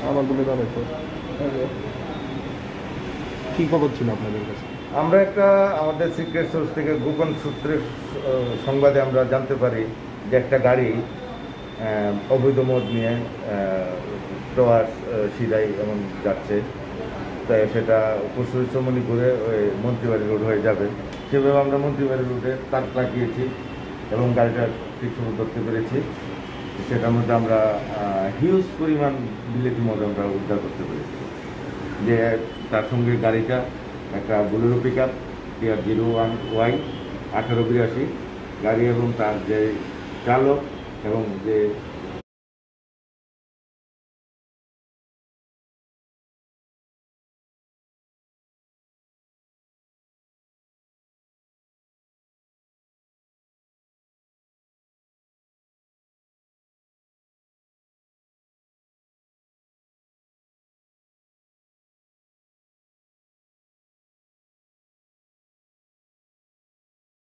আমার গুলি দাঁড়াই তো। কি খবর ছিল আপনাদের কাছে? আমরা একটা, আমাদের সিক্রেট সোর্স থেকে গোপন সূত্রের, আহ, সংবাদে আমরা জানতে পারি যে একটা গাড়ি, আহ, অবৈধ মদ নিয়ে, আহ, প্রয়াস, আহ, সিরাই এমন যাচ্ছে। তাই সেটা পরশু ইচ্ছামণি ঘুরে ওই মন্ত্রীবাড়ি রোড হয়ে যাবে। সেভাবে আমরা মন্ত্রীবাড়ি রোডে তাক লাগিয়েছি এবং গাড়িটা ঠিক সময় ধরতে পেরেছি। সেটার মধ্যে আমরা, আহ, হিউজ পরিমাণ বিলেতি মদ আমরা উদ্ধার করতে পেরেছি। যে তার সঙ্গে গাড়িটা একটা Bolero pickup, TR zero one Y আঠারো বিরাশি গাড়ি এবং তার যে চালক এবং যে